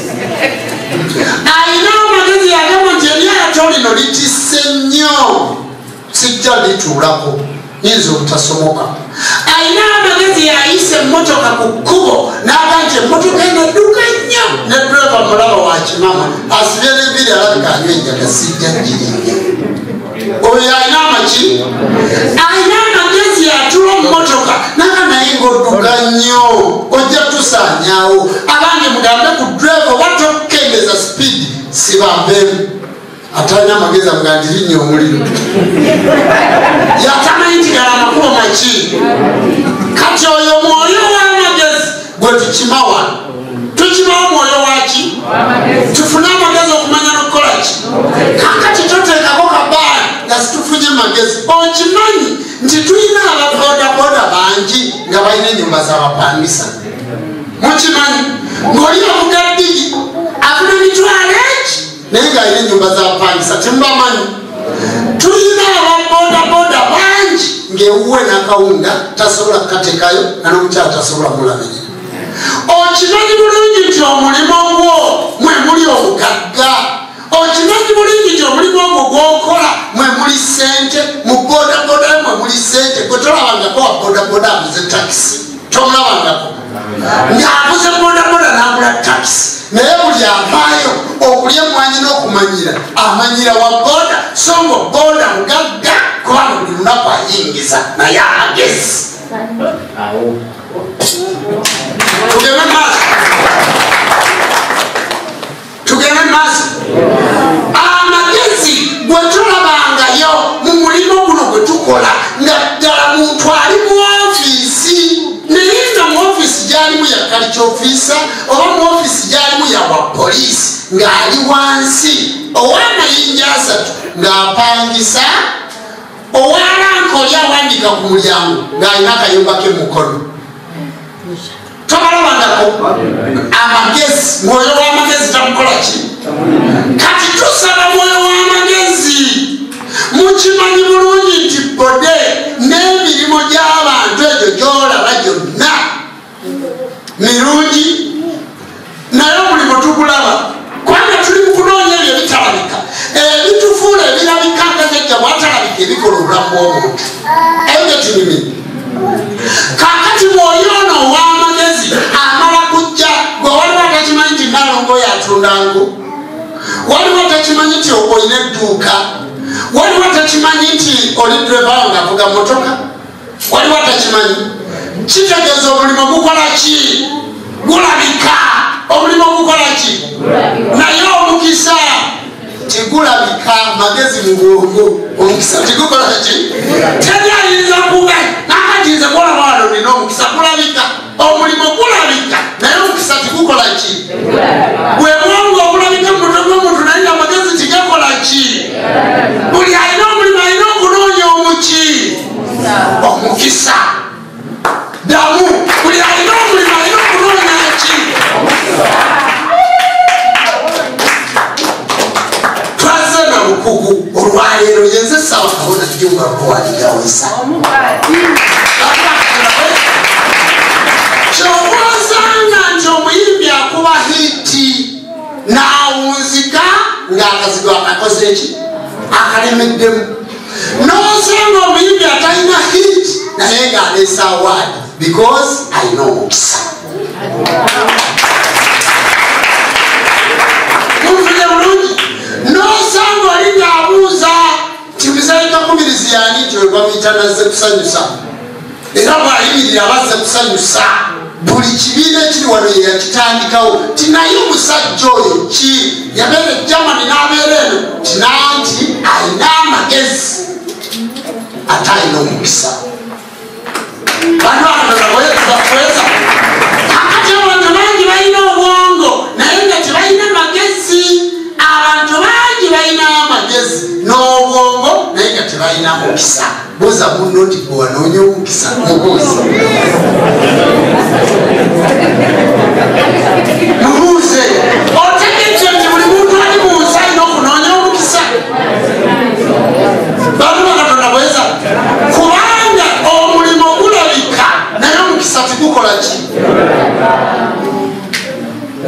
S8: Alina amagezi yagamba nti eryato lino litisse nnyo, sijja lituulako, nyinza obutasomoka. Alina amagezi yayisa emmotoka ku kkubo n'aga nti emmotoka eno edduka nnyo, ne dereva mulaba wa kimama asibye n'enviiri alabika anywa enjaga, sijja girinnya. Oyo alina amaki? Alina amagezi atula mmotoka naga naye ng'odduka nnyo, ojja tusaanyaawo. Abange mugambe ku dereva oba tokukendeza sipiidi, sibampeemu. Atalina amagezi amugaa nti linnya omuliro, yatamanyi nti gala amakubo maki. Kati oyo mwoyo w'amagezi gwe tukima wano, tukimawo mwoyo waki? Tufune amagezi okumanya n'okukola ki? Kakati toteekako kabaani nga situfunye magezi. Okimanyi nti tulina ababodaboda bangi nga balina ennyumba z'abapangisa? Mukimanyi ng'oli avuga ddigi afuna emitwalo egi naye ng'alina ennyumba z'abapangisa, temubamanyi? Tulina ababodaboda bangi ng'ewuwe n'akawunga tasobola kukateekayo na n'omukyala tasobola mulabirira. Okimanyi bulungi nti omulimu gwo mwe muli obugagga. Okimanyi bulungi nti omulimu ogwo gw'okola mwe muli ssente, mu bodaboda mwe muli ssente. Gwe tolabangako wa bodaboda avuze takisi, tomulabangako ng'avuze bodaboda n'agula takisi, naye buli avaayo okulya emmwanyi n'okumanyira amanyira wa boda, so nga boda mugagga kubanga buli lunaku ayingiza naye amagezi. Tugende maaso, tugende maaso. Amagezi gwe tulabangayo mu mulimu guno gwe tukola nga ddala muntu ali mu ofiisi, naye nga mu ofiisi gy'alimu ya culture officer oba mu ofiisi gy'alimu ya wa poliisi, ng'ali wansi ow'amayinja asatu ng'apangisa, owalanka oli awandiika ku mulyango ng'alina akayumba ke mukono. Tobalabangako amagezi? Mwoyo w'amagezi tamukola ki? Kati tusaba mwoyo w'amagezi. Mukimanyi bulungi nti bode n'emirimu gy'abantu egyo gy'olaba gyonna mirungi, naye omulimu tugulaba kubanga tuli mu kunoonya ebyo ebitalabika, ebitufuula ebirabika nga jjajja bw'atalabika ebikola obulamu bw'omuntu. Ebyo tinimi. Kakati mwoyo ono ow'amagezi amala kujja gwe waliwo atakimanyi nti Nalongo oyo atunda ngu, waliwo atakimanyi nti olina edduuka, waliwo atakimanyi nti oli dereva ng'avuga mmotoka, waliwo atakimanyi. Kitegeeza omulimu gukola ki? Gulabika. Omulimu gukola ki? mu bwongo omukisa tigukola ki teri ayinza kuga nakati nze kulaba wano nina omukisa kulabika omulimu gulabika naye omukisa tigukola ki bwe bwongo obulabika mu mutwe gw'omuntu naye nga amagezi tigakola ki buli alina omulimu alina okunoonya omuki omukisa damu buli alina omulimu alina okunoonya ki twaze na bukugu olwaleero yenze essaawa kabona jjumba kuwaligawesa kyova osanga nti omuyimbi akuba hiti n'awunzika ng'akazigo akakoze ki akalemeddemu n'osanga omuyimbi atalina hiti naye ng'aleese awaadi because alina omukisa munfunye bulungi n'osanga oli ng'abuuza nti muzeeyi Kakubirizi yani nti webamuyita nazze kusanyusa era bw'ayimirira bazze kusanyusa buli kibiina ekiri wano ye yakitandikawo ti naye omusajja oyo ki yabeera e Germany n'abeera eno tinanti alina amagezi ate alina omukisa bano abakweza kakati abantu bangi balina obwongo naye nga tebalina magezi abantu bangi balina amagezi n'obwongo naye nga tebalina mukisa buuza munno nti gwe wanoonya omukisa mubuuze mubuuze otegedde nti buli muntu ali mu nsi alina okunoonya omukisa bantu bakatonda bweza kubanga omulimu gulabika naye omukisa tigukola ki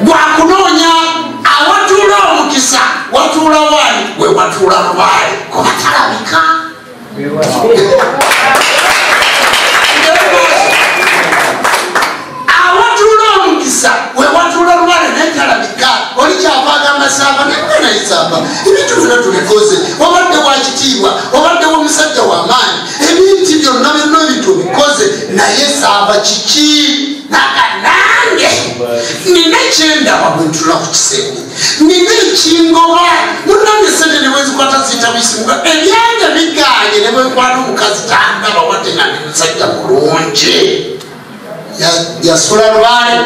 S8: gwakunoonya awatuula omukisa watuula waali we watuula lubaale kuba talabika awatuula omukisa we watuula lubaale naye talabika oli kyava agamba saava naye naye saava ebintu byonna tubikoze obadde wa kitiibwa obadde w'omusajja w'amaanyi ebintu byonna byonna ebintu obikoze naye saava kiki naga nange nina ekyendaba bwe ntula ku kisenge nina ekingoba munnange sente ne bwezikwata ziyita bisimuka ebyange biganye ne bwenkwana omukazi tandaba wadde nga ndi musajja mulungi yasula lubaale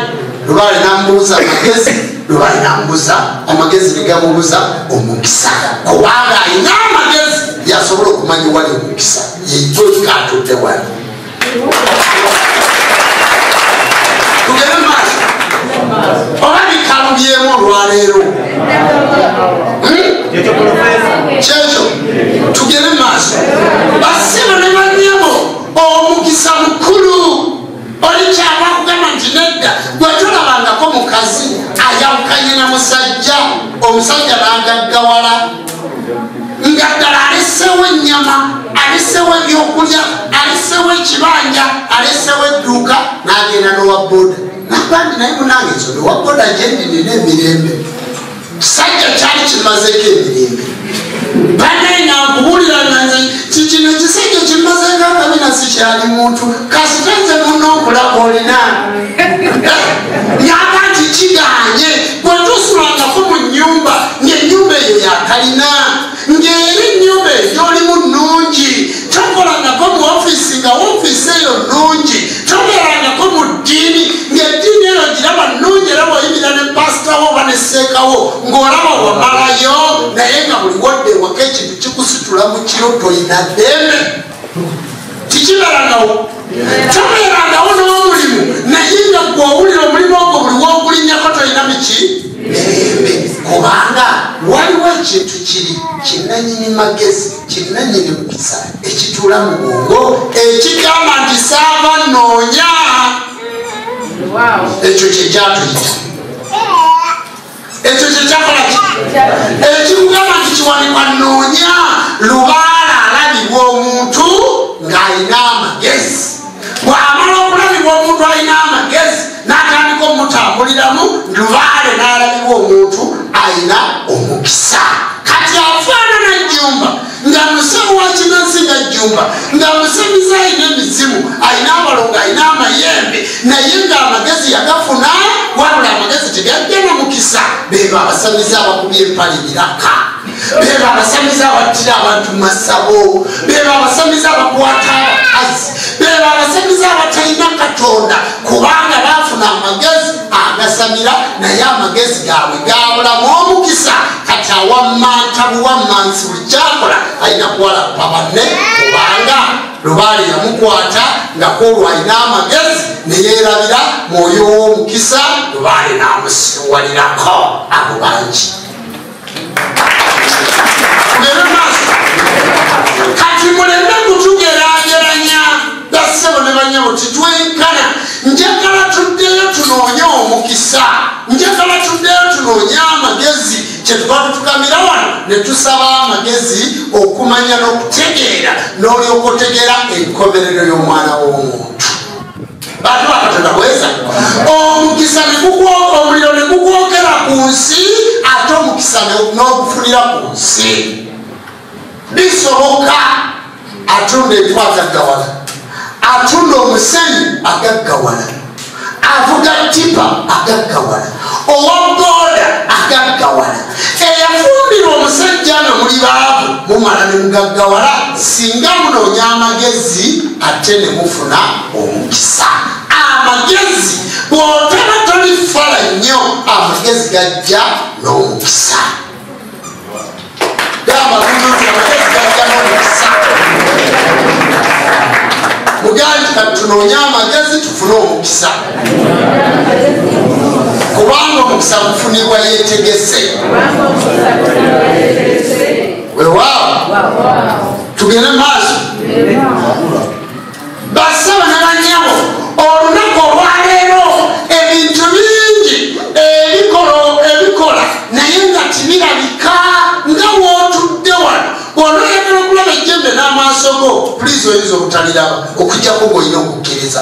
S8: lubaale n'amubuuza amagezi lubaale n'amubuuza amagezi ne gamubuuza omukisa kubanga alina amagezi yasobola okumanya wali omukisa yejjoka atudde wali tugende maaso oba bikalubyemu olwaleero kyekyo tugende maaso basibo ne bannyabo omukisa mukulu oli kyava kugamba nti nedda gwe tolabangako mukazi ayawukanye na musajja omusajja n'agaggawala nga ddala alesewo ennyama alesewo ebyokulya alesewo ekibanja alesewo edduuka n'agenda n'owa boda nagamba naye munange nso n'owa boda gye ndi nina emirembe kisajja kyali kimazeeko emirembe banaye nga nkubuulira nga nze kikino ekisajja kimazeeko akabina sikyali muntu kasita nze munno okulaba olina ngamba nti kiganye bwe tosulangako mu nnyumba ng'ennyumba eyo yakalina ng'era ennyumba eyo gy'olimu nnungi tokolangako mu ofiisi nga ofiisi eyo nnungi tobeerangako mu ddiini ng'eddiini eyo giraba nnungi era bw'oyimirira ne pasitawo oba ne sseekawo ng'olaba wamalayo naye nga buli wodde ewaka ekintu kikusitula mu kiro toyina ddembe tikibeerangawo tobeerangawo n'omulimu naye nga gw'owulira omulimu ogwo buli w'ogulinnyako toyina miki mirembe kubanga waliwo ekintu kiri kinnannyini magezi kinnannyini mukisa ekituula mu bwongo ekigamba nti saava nnoonya ekyo kyekyatuyita ekyo kyekyakola ki ekikugamba nti kiwanikwa nnoonya lubaala alabibwa omuntu ng'alina amagezi bw'amala okulabibwa omuntu alina amagezi n'atandika omutambuliramu lubaale n'alabibwa omuntu alina omukisa kati afaanana jjumba nga musawo wa kinansi nga jjumba nga musamize alina emizimu alina abalongo alina amayembe naye ng'amagezi yagafuna wabula amagezi tegajja na mukisa bebo abasamize abakubye empale biraka Beba abasamize abattira abantu mu masabo, beba abasamize abakwata abakazi, beba abasamize abatalina Katonda, kubanga baafuna amagezi agasamira, naye amagezi gaabwe gaabulamu omukisa. Kati awammanta buwammansi, buli kyakola alina kuwalapa banne, kubanga lubaale yamukwata nga kwolwo alina amagezi ne yeerabira mwoyo w'omukisa, lubaale n'amusiwalirako. Abo bangi. Tugende maaso. Kati muleme kutugeraageranya, bassebo ne bannyabo, titwenkana. Njagala tuddeyo tunoonye omukisa, njagala tuddeyo tunoonye amagezi. Kyetuva tutukamira wano ne tusaba amagezi okumanya n'okutegeera, n'olyoka otegeera enkomerero y'omwana w'omuntu. Bantu ba Katonda bweza omukisa omuliro ne gugwokera ku nsi, ate omukisa n'ogufunira ku nsi. Bisoboka. Atunda enfu agaggawala, atunda omusenyu agaggawala, avuga tipa agaggawala, owa booda agaggawala. Eyafumbirwa omusajja nga muli baavu mumala ne mugaggawala, singa munoonya amagezi ate ne mufuna omukisa. Amagezi bw'otaba tolifala nnyo, amagezi gajja n'omukisa. Gamba nti amagezi gajja n'omukisa. Mugambe kati tunoonye amagezi tufune omukisa, kubanga omukisa gufunibwa yeetegese. Weewaawo, tugende maaso. Bassebo ne bannyabo, olunaku olwaleero ebintu bingi ebikola naye nga tibirabika. Nga w'otudde wano, bw'onoyagala okulaba ejjembe n'amaaso go, puliisi oyinza obutaliraba okuggyako ng'olina okukkiriza.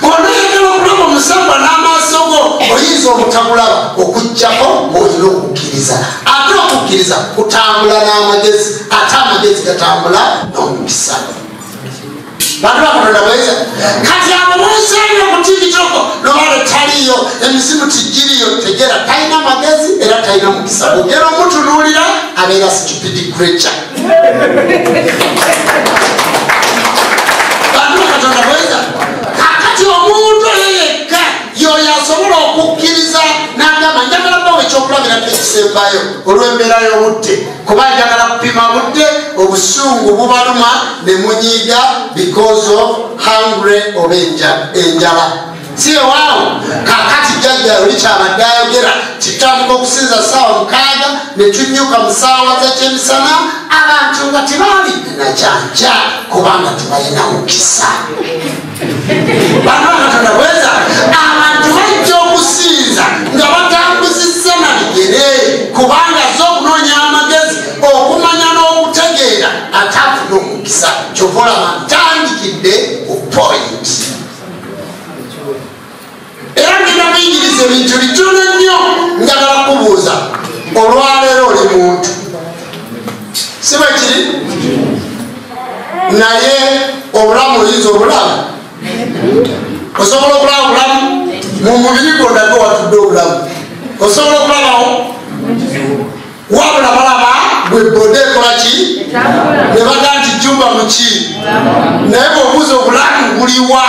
S8: Bw'onoyagala okulaba omusamba n'amaaso go, oyinza obutagulaba okuggyako ng'olina okukkiriza. Ate okukkiriza kutambula n'amagezi, ate amagezi gatambula n'omukisa. Bantu ba Katonda bweza. Kati abo b'osanga ku TikTok, lubaale taliyo, emizimu tigiriyo, tegera talina magezi era talina mukisa. Bw'ogera omutunuulira abeera stupid creature. Bantu ba Katonda bweza. Kakati omuntu oyo yekka y'oyo asobola okukkiriza n'agamba njagala bawe ekyokulabirako ekisembayo olw'embeera y'obudde, kuba njagala kupima budde, obusungu bubaluma ne munyiiga because of hungry oba enjala. Si ewaawo. Kakati jjajja oli kyabadde ayogera, kitandika okusinza ssaawa 6 ne tunyuka mu ssaawa z'ekyemisana, abantu nga tebaalidde nakyankya kubanga tebalina mukisa. Bantu ba Katonda bweza, abantu bajja okusinza nga batambuzizza na bigere, kubanga zo okunoonya amagezi, okumanya n'okutegeera, ate afuna omukisa. Kyova olaba ntandikidde ku point. Era ngenda kuyigiriza ebintu bitono nnyo. Njagala kubuuza, olwaleero oli muntu, si bwe kiri? Naye obulamu oyinza obulaba? Osobola okulaba obulamu mu mubiri gwo? Ndaga watudde obulamu, osobola okulabawo? Wabula balaba bwe boda ekola ki, ne baga nti jumba muki, naye bw'obuuza obulamu buliwa,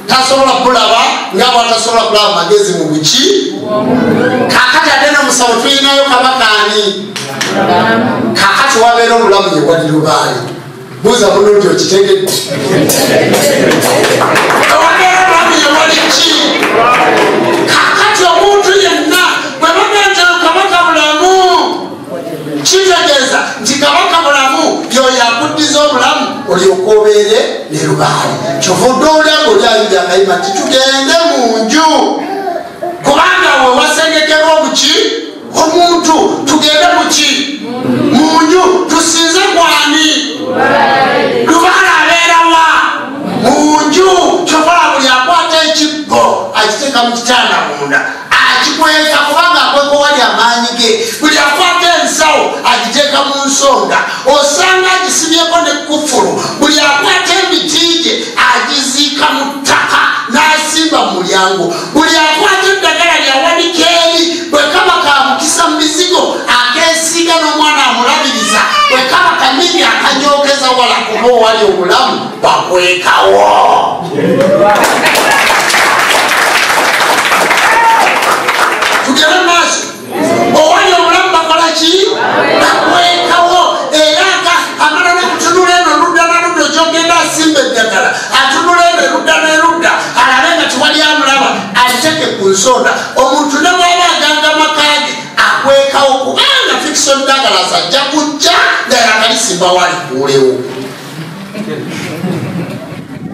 S8: tasobola kulaba, nga bw'atasobola kulaba magezi mu buki. Kaakati ate n'omusawo tulinayo kabaka ani? Kaakati wabeera obulamu ye wali lubaale. Buuza muno nti okitegedde? Wabeera obulamu ye wali ki? Kaakati omuntu yenna bwe baga nti kabaka bulamu, kitegeeza nti kabaka bulamu y'oyo akuddiza obulamu olyoka obeere ne lubaale. Kyovudde olya ng'oli ayimba akayimba nti tugende mu nju, kubanga we wasengekerwa obuki omuntu. Tugende muki? Mu nju. Tusinze kwani? Lubaale abeera wa? Mu nju. Kyova buli akwata ekibbo akiteeka mu kitanda munda, akikweka kubanga akweka wali amaanyi ge. Buli akwata ensawo agiteeka mu nsonda, osanga agisibyeko ne kufulu. Buli akwata emiti gye agiziika mu ttaka n'asimba mu mulyango. Buli akwata eddagala lyawanika eri, bwe kaba ka mukisa mu bizigo akeesiiga n'omwana bo owali obulamu bakwekawo. Tugere maaso. Owali obulamu bakola ki? Bakwekawo. Era amala n'okutunula eno ludda na ludda, okyogenda asimba eddagala, atunula eno erudda n'erudda, alabe nga tewali amulaba, aliteeke ku nsonda. Omuntu ne bw'aba aganga amaka ge akwekawo, kubanga Fickson Douglas ajja kujja nga yakalisimba walikuulewo.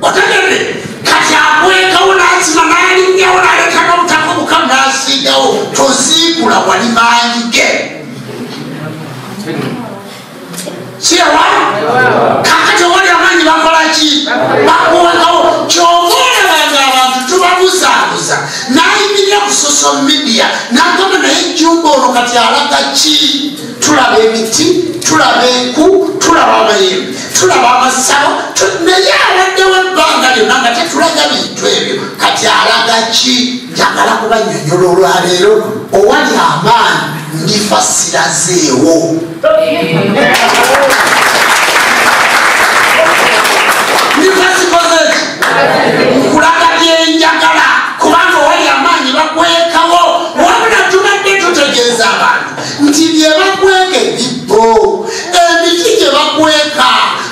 S8: Otegedde? Kati akwekawo n'asima n'alinnyawo n'aleka n'obutaka obukalu n'asiigawo. Toziikula wali maanyi ge. Siewa? Kakati owali amaanyi bakola ki? Bakwekawo. Ky'ova olabanga abantu tubabuzaabuza. N'ayimirira ku social media n'agamba naye Jjumba ono kati alaga ki? Tulaba emiti, tulaba enku, tulaba amayembe, tulaba amasabo, naye abaddewo ebbanga lyonna nga tetulaga bintu ebyo. Kati alaga ki? Njagala kubannyonnyola olwaleero owali amaanyi ndifa sirazeewo. Ndifa sikoze ki? Nkulaga bye njagala, kubanga owali amaanyi bakwekawo. Wabula tubadde tutegeeza abantu nti bye bakweka ebibbo, emiti gye bakweka,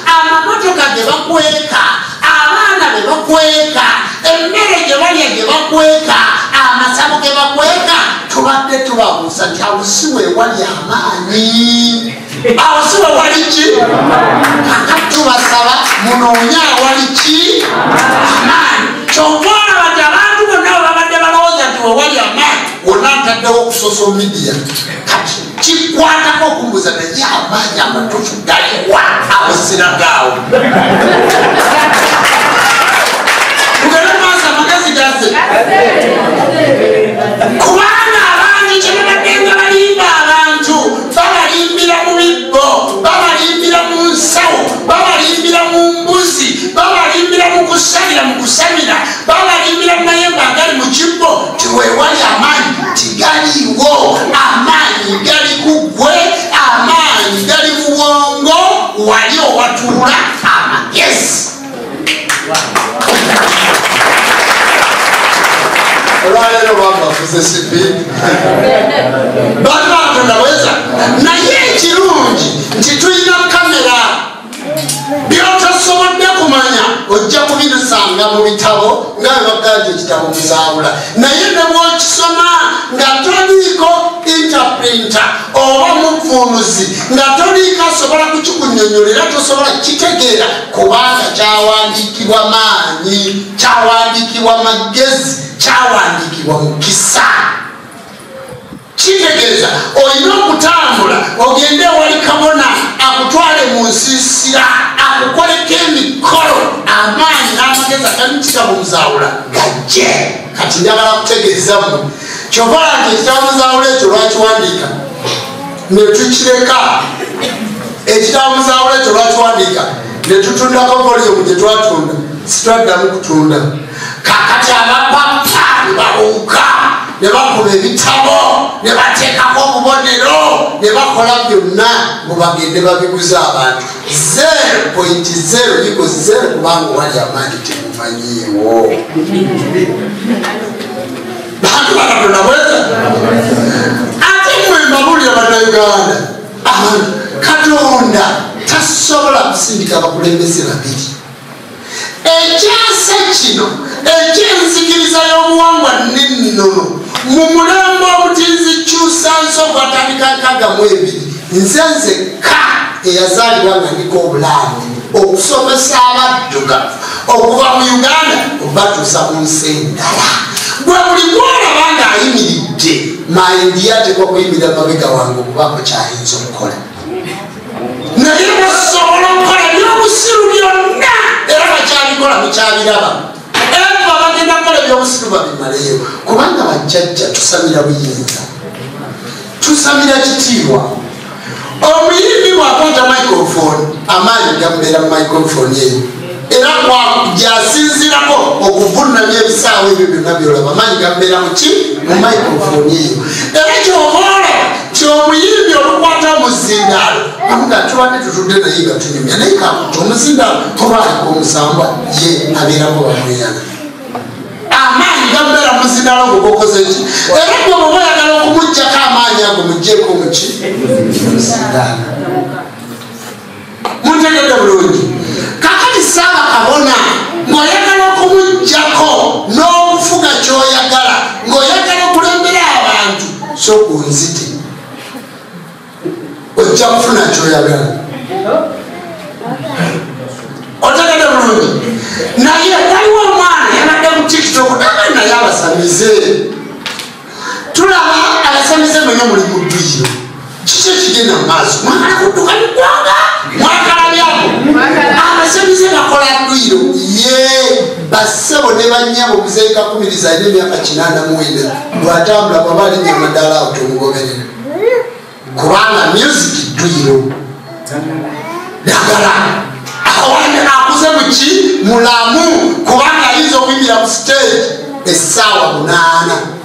S8: amamotoka ge bakweka, abaana be bakweka, emmere gye balya gye bakweka, amasabo ge bakweka, tubadde tubabuuza nti awo si we wali amaanyi? Awo si we wali ki? Kakati tubasaba munoonye awali ki? Amaanyi. Kyova olaba nti abantu bonna bwe babadde balowooza nti we wali amaanyi, wonna ntaddewo ku social media. Kati kikwatako okumbuuza naye amaanyi amatuufu galiwa? Awo siragaawo. Tugende maaso, amagezi gaze. Kubanga abantu kye babadde nga balimba abantu, babalimbira mu bibbo, babalimbira mu nsawo, babalimbira mu mbuzi, babalimbira mu kusamira, mu kusamira, babalimbira mu mayembe agali mu kibbo, ti weewali amaanyi. Tigaliiwo. Amaanyi gali ku ggwe, amaanyi gali mu bwongo wali owatuula amagezi. Olwaleero bambafuze sipiidi bantu bakatonda bweza. Naye ekirungi nti tulina kamera, byotosobodde kumanya ojja kubisanga mu bitabo nga bwe bagamba nti ekitabo muzaawula. Naye ne bw'okisoma nga toliiko interpreter oba muvuunuzi, nga toliiko asobola kukikunnyonnyola, era tosobola kukitegeera, kubanga kyawandiikibwa maanyi, kyawandiikibwa magezi, kyawandiikibwa mukisa. Kitegeeza olina okutambula ogende ewali kabona akutwale mu nsiisira akukoleko emikolo, amaanyi n'amagezi agali mu kitabo muzaawula gajje. Kati njagala kutegeeza mu kyova nti ekitabo muzaawula ekyo lwakiwandiika ne tukireka. Ekitabo muzaawula ekyo lwakiwandiika ne tutundako volume gye twatunda, sitwaddamu kutunda. Kakati abapapa ne babuuka ne bakuba ebitabo ne bateekako obubonero ne bakola byonna mbu bagende babiguze abantu. 0.0 equals 0, kubanga wali amaanyi temumanyiiwo. Bantu bakatonda bweza. Ate mwe mbabuulira bannayuganda, abantu Katonda tasobola kusindika abakulembeze babiri. Ekyasa kino eky'enzikiriza y'obuwangwa n'ennono mu mulembe omutinzi kyusa nso gwatandika 62, nze nzekka eyazaalibwa nga ndiko obulamu okusomesa abaddugavu okuva mu Uganda obatuusa mu nsi endala. Gwe buli gw'olaba ng'ayimiridde mayindi yateekwa kuyimirira mabega wange okubaako kyayinza okukola, naye basobola okukola ebyobusiru byonna era bakyabikola, mukyabiraba. Eva bagenda kukola ebyobusiru babimaleyo, kubanga bajjajja tusamira buyinza, tusamira kitiibwa. Omuyimbi bw'akwata microphone, amaanyi gamubeera mu microphone eyo, era gyasinzirako okuvunamya ebisaawo ebyo byonna byolaba. Amaanyi gamubeera mu ki? Mu microphone eyo. Era kyova olaba nti omuyimbi olukwata omuzindaalo nga tubadde tutudde naye nga tunyumya naye kakuta omuzindaalo oba aliko omusambwa ye abeerako bamweyana amaanyi gamubeera muzindaalo gugokoze ki era gwe bw'oba oyagala okumuggyako amaanyi ago muggyeko muki muzindaalo muntegedde bulungi kakati saaba kabona ng'oyagala okumuggyako n'okufuga ky'oyagala ng'oyagala okulembera abantu so kunzite ojja kufuna ky'oyagala otegedde bulungi naye waliwo omwana yabadde ku TikTok naye naye abasamize tulaba abasamize mwena muli mu dduyiro kiki ekigenda mu maaso mwagala kudduka biggwanga mwagala byabo abasamize bakola dduyiro ye bassebo ne bannyabo omuzeeyi Kakumiriza alina emyaka 89 bw'atambula bw'aba alinnya amadaala awo tomugoberera kubanga music dduyiro ddagala awande akuze muki mulamu kubanga ayinza okuyimirira ku stage essaawa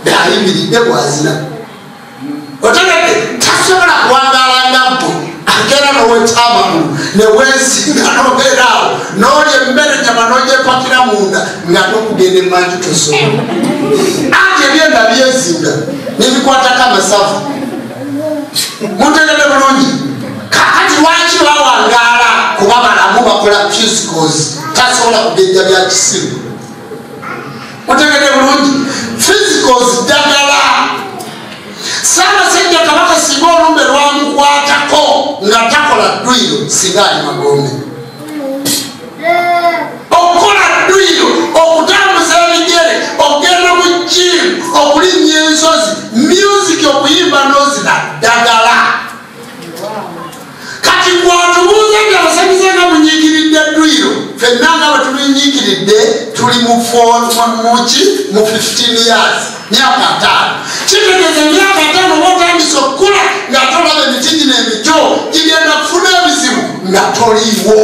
S8: 8 ayimiridde bw'azina otegedde tasobola kuwangaala nga ggwe agera n'oweta amagulu neweesinga n'obeera awo n'olya emmere nyama n'ogyepakira munda nga tokugenda emanju tosobola anti ebyenda byezinga nebikwatako amasavu muntegedde bulungi kakati lwaki bawangaala kuba balamu bakola physicals tasobola kugejja bya kisiru mutegedde bulungi physicals ddagala Ssaabasajja Kabaka singa olumbe lwamukwatako nga takola dduyiro singa ali magombe okukola dduyiro okutambuza ebigere okugenda mu gym okulinnya ensozi music okuyimba n'ozina ddagala kati gwatubuuza nti abasamize nga munyiikiridde dduyiro ffenna nga bwe tulinyiikiridde tuli mu 15 years myaka 5 kitegeeza emyaka 5 oba otandise okukula nga tolaba emiti gino emito gigenda kufuna ebizibu nga toliiwo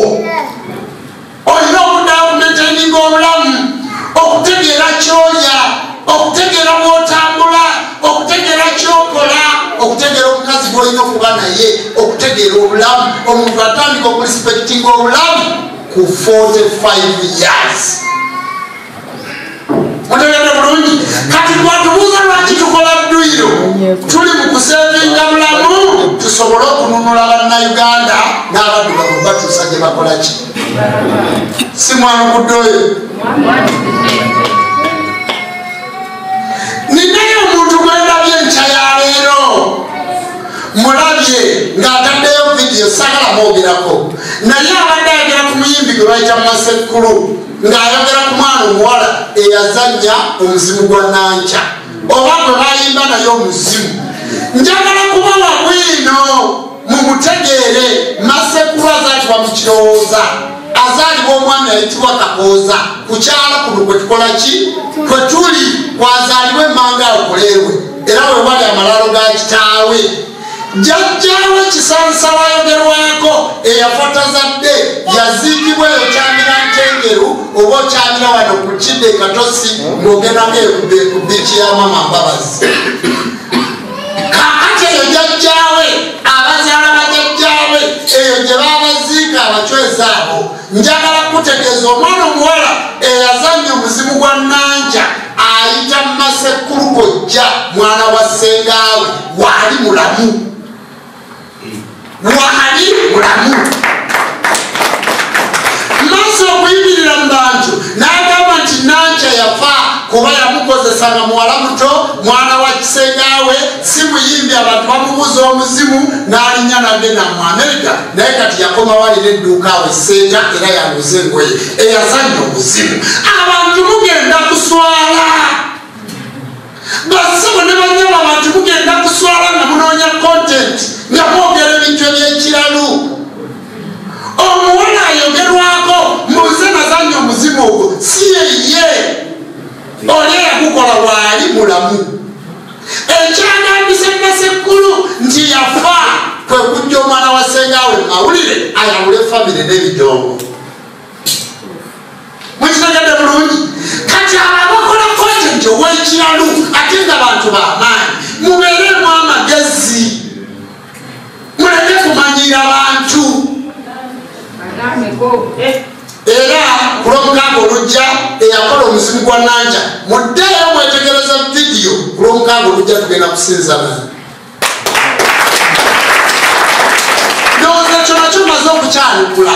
S8: olina okuddayo okumaintaininga obulamu okutegeera ky'olya okutegeera bw'otambula okutegeera ky'okola okutegeera omukazi gw'olina okuba naye okutegeera obulamu omuntu atandika okurespectinga obulamu ku 45 years mutegedde bulungi kati gwatubuuza lwaki tukola dduyiro tuli mu kusevinga bulamu tusobole okununula bannayuganda n'abaddugavu batuusa gye bakola ki si mwanukudde oyo ninaye omuntu gwendabye enkya ya leero mulabye ng'ataddeyo vidiyo saagala mwogerako naye abadde ayogera ku muyimbi gwe bayita Masekulu ng'ayogera ku mwana omuwala eyazannya omuzimu gwa Nankya oba gwe bayimba naye omuzimu njagala kubawa bwino mumutegeere Masekulu azaalibwa mu Kirowooza azaalibwa omwami ayitibwa Kakooza ku kyalo kuno kwe tukola ki kwe tuli kwazaalibwa emmanga awo kuleerwe era we wali amalaalo ga kitaawe jjajjaawe Kisansala ayogerwako eyafa tazadde yaziikibwa eyo Kyamira Ntengeru oba okyamira wano ku Kidde e Katosi ng'ogendako ku biiki ya Mama Mbabazi kakati eyo jjajjaawe abazaala bajjajjaawe eyo gye babaziika abachwezi abo njagala kutegeeza omwana omuwala eyazannya omuzimu gwa Nankya ayita Masekulu kojja mwana wa ssengaawe waali mulamu waali mulamu maaso okuyimirira mu bantu n'agamba nti Nankya yafa kuba yamukozesanga muwala muto mwana wa kisengaawe si muyimbi abantu bamubuuza omuzimu n'alinnya n'agenda mu Amerika naye kati yakomawo alina edduuka awo essenga era yaguza engoye eyazannya omuzimu abantu mugenda kuswala bassebo ne bannyabo abantu mugenda kuswala nga munoonya content nga mwogera ebintu eby'ekiralu omuwala ayogerwako muze nazannya omuzimu ogwo si yeye oli eyagukola waali mulamu ekyagambisa Masekulu nti yafa kwe kujja omwana wa ssengaawe mawulire ayawule famire n'ebidongo mukitegedde bulungi kati abo abakola content ow'ekiralu ate nga bantu b'amaanyi mubeeremu amagezi. Era ku lwomukaaga olujja eyakola omuzimu gwa Nanja, muddeeyo mwetegereza vidiyo. Ku lwomukaaga olujja tugenda kusinza naye. Ndowooza ekyo nakyo maze okukyanukula.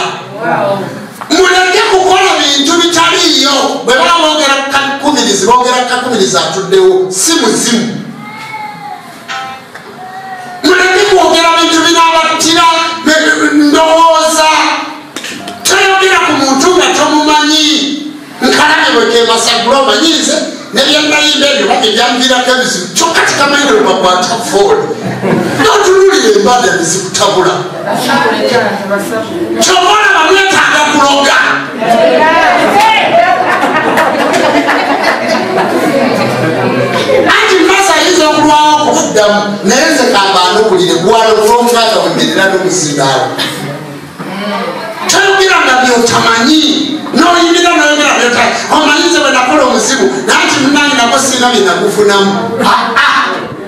S8: Muleke kukola bintu bitaliiyo. Bwe baba boogera kakumirizi, boogera kakumirizi atuddewo, si muzimu. Muleke kwogera bintu binaabattira ndowooza. Toyogera ku muntu nga tomumanyi. Nkalabye bwe kemasagula omanyiize nebyenayimba ebyo bage byanviirako ebizibu, kyokka tikamanyi lwe bakwata fooli notunulira embada ebizikutabula. Kyova olaba mwetaaga kuloga. Anti masa ayinza okulwawo okubaddamu, naye nze kambaanokulire gwalo kulwomukaaga wemberera n'omuzindaalo. Toyogera nga byotamanyi, noyimira noyogera byotamanyi. Omanyize bwe nakola omuzimu, nanti munange nako sirina bye nagufunamu.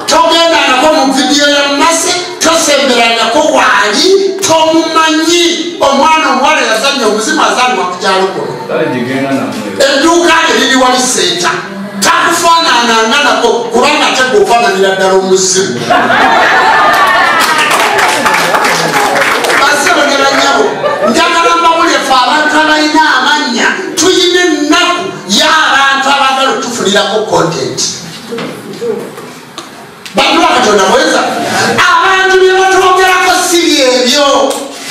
S8: Togendangako mu vidiyo ya Mase, tosemberangako waali, tomumanyi. Omwana omuwala yazannya omuzimu azaalibwa ku kyalo kuno, edduuka lye liri wali seeta, takufaanananga nako kubanga ate gwe ofaananira ddala omuzimu. Basebo ne bannyabo, njagala mbabulire ffe abantu abalina amannya tuyina ennaku y'abantu abaagala otufunirako content. Bantu ba Katonda bweza, abantu bye batwogerako si byebyo,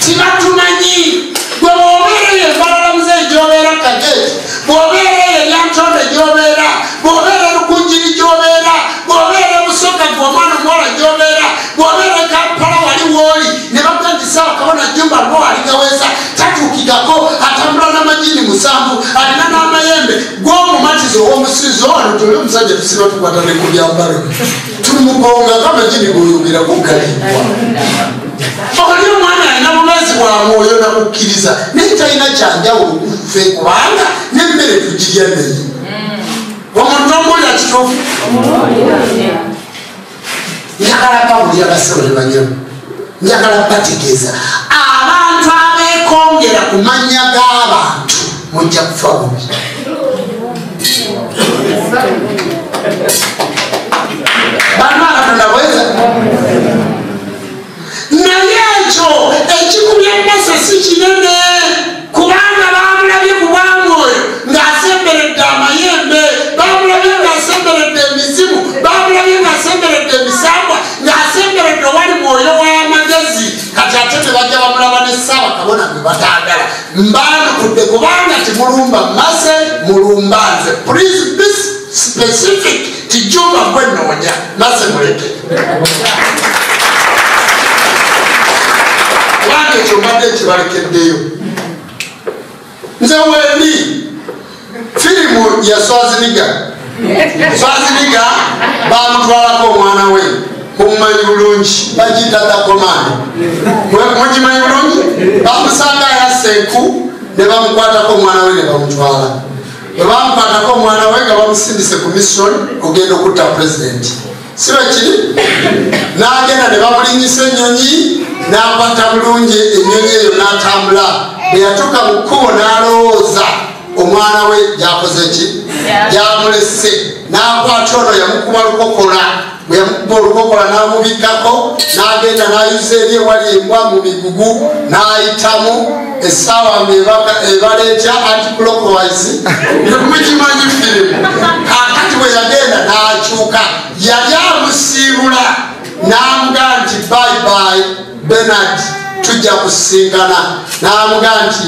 S8: tibatumanyi. Gwe bw'obeera eyo Embalala Muzeeyi gy'obeera Kageeti, bw'obeera eyo Lyantonde gy'obeera, bw'obeera Lukunjiri gy'obeera, bw'obeera Busoga gwe omwana omuwala gy'obeera, bw'obeera Kampala wali w'oli, ne bakuga nti Ssaawa Kabona Jjumba Lubowa aligaweza tatuukikako, atambula n'amagini 7, alina n'amayembe. Gw'omumatiza ow'omusinzo wano tuli omusajja tusiba tukwata ne ku byambalo, tumugongako amagini g'oyogerako galiibwa. Oli omwana alina bubeezi bwa mwoyo nakukkiriza, naye talina kyanjawulo kuffe kubanga n'emmere tugirya naye. Omuntu omuwulira kituufu? Njagala bawulira basebo ne bannyabo, njagala bategeeza abantu abeekongera ku mannya g'abantu mujja kufa bubi. Bantu ba Katonda bweza. Naye ekyo ekikubya Mase si kinene, kubanga bamulabye ku bwamwoyo ng'asemberedde amayembe, bamulabye ng'asemberedde emizimu, bamulabye ng'asemberedde emisambwa, ng'asemberedde owali mwoyo w'amagezi. Kati ate tebajja bamulaba ne Ssaawa Kabona gwe bataagala. Mbaanukudde kubanga timulumba Mase, mulumba nze. Please be specific, tijumba gwe nnoonya, Mase muleke. Kubanga ekyo mbadde nkibalekeddeyo. Nze wendi firimu ya Swaziniga. Swaziniga bamutwalako omwana we, mumumanyi bulungi, bagiyita The Command. Mugimanyi bulungi? Bamusanga yassa enku ne bamukwatako omwana we ne bamutwala. Bwe bamukwatako omwana we nga bamusindise ku mission ogenda okutta pulezidenti, si bwe kiri? N'agenda ne bamulinnyisa ennyonyi, n'akwata bulungi ennyonyi eyo n'atambula. Bwe yatuuka mu kkubo n'alowooza omwana we gyakoze ki? Gyamulese. N'akwata ono yamukuba lukokola. Bwe yamukuba olukokola n'amubikkako, n'agenda n'ayuza eri ewali embwa mu migugu, n'ayitamu essaawa ebaleetya anti-clockwise. Mukimanyi firimu. Kaakati bwe yagenda n'akyuka, yali amusiibula n'amugamba nti bye bye Bernard, tujja kusinkana. N'amugamba nti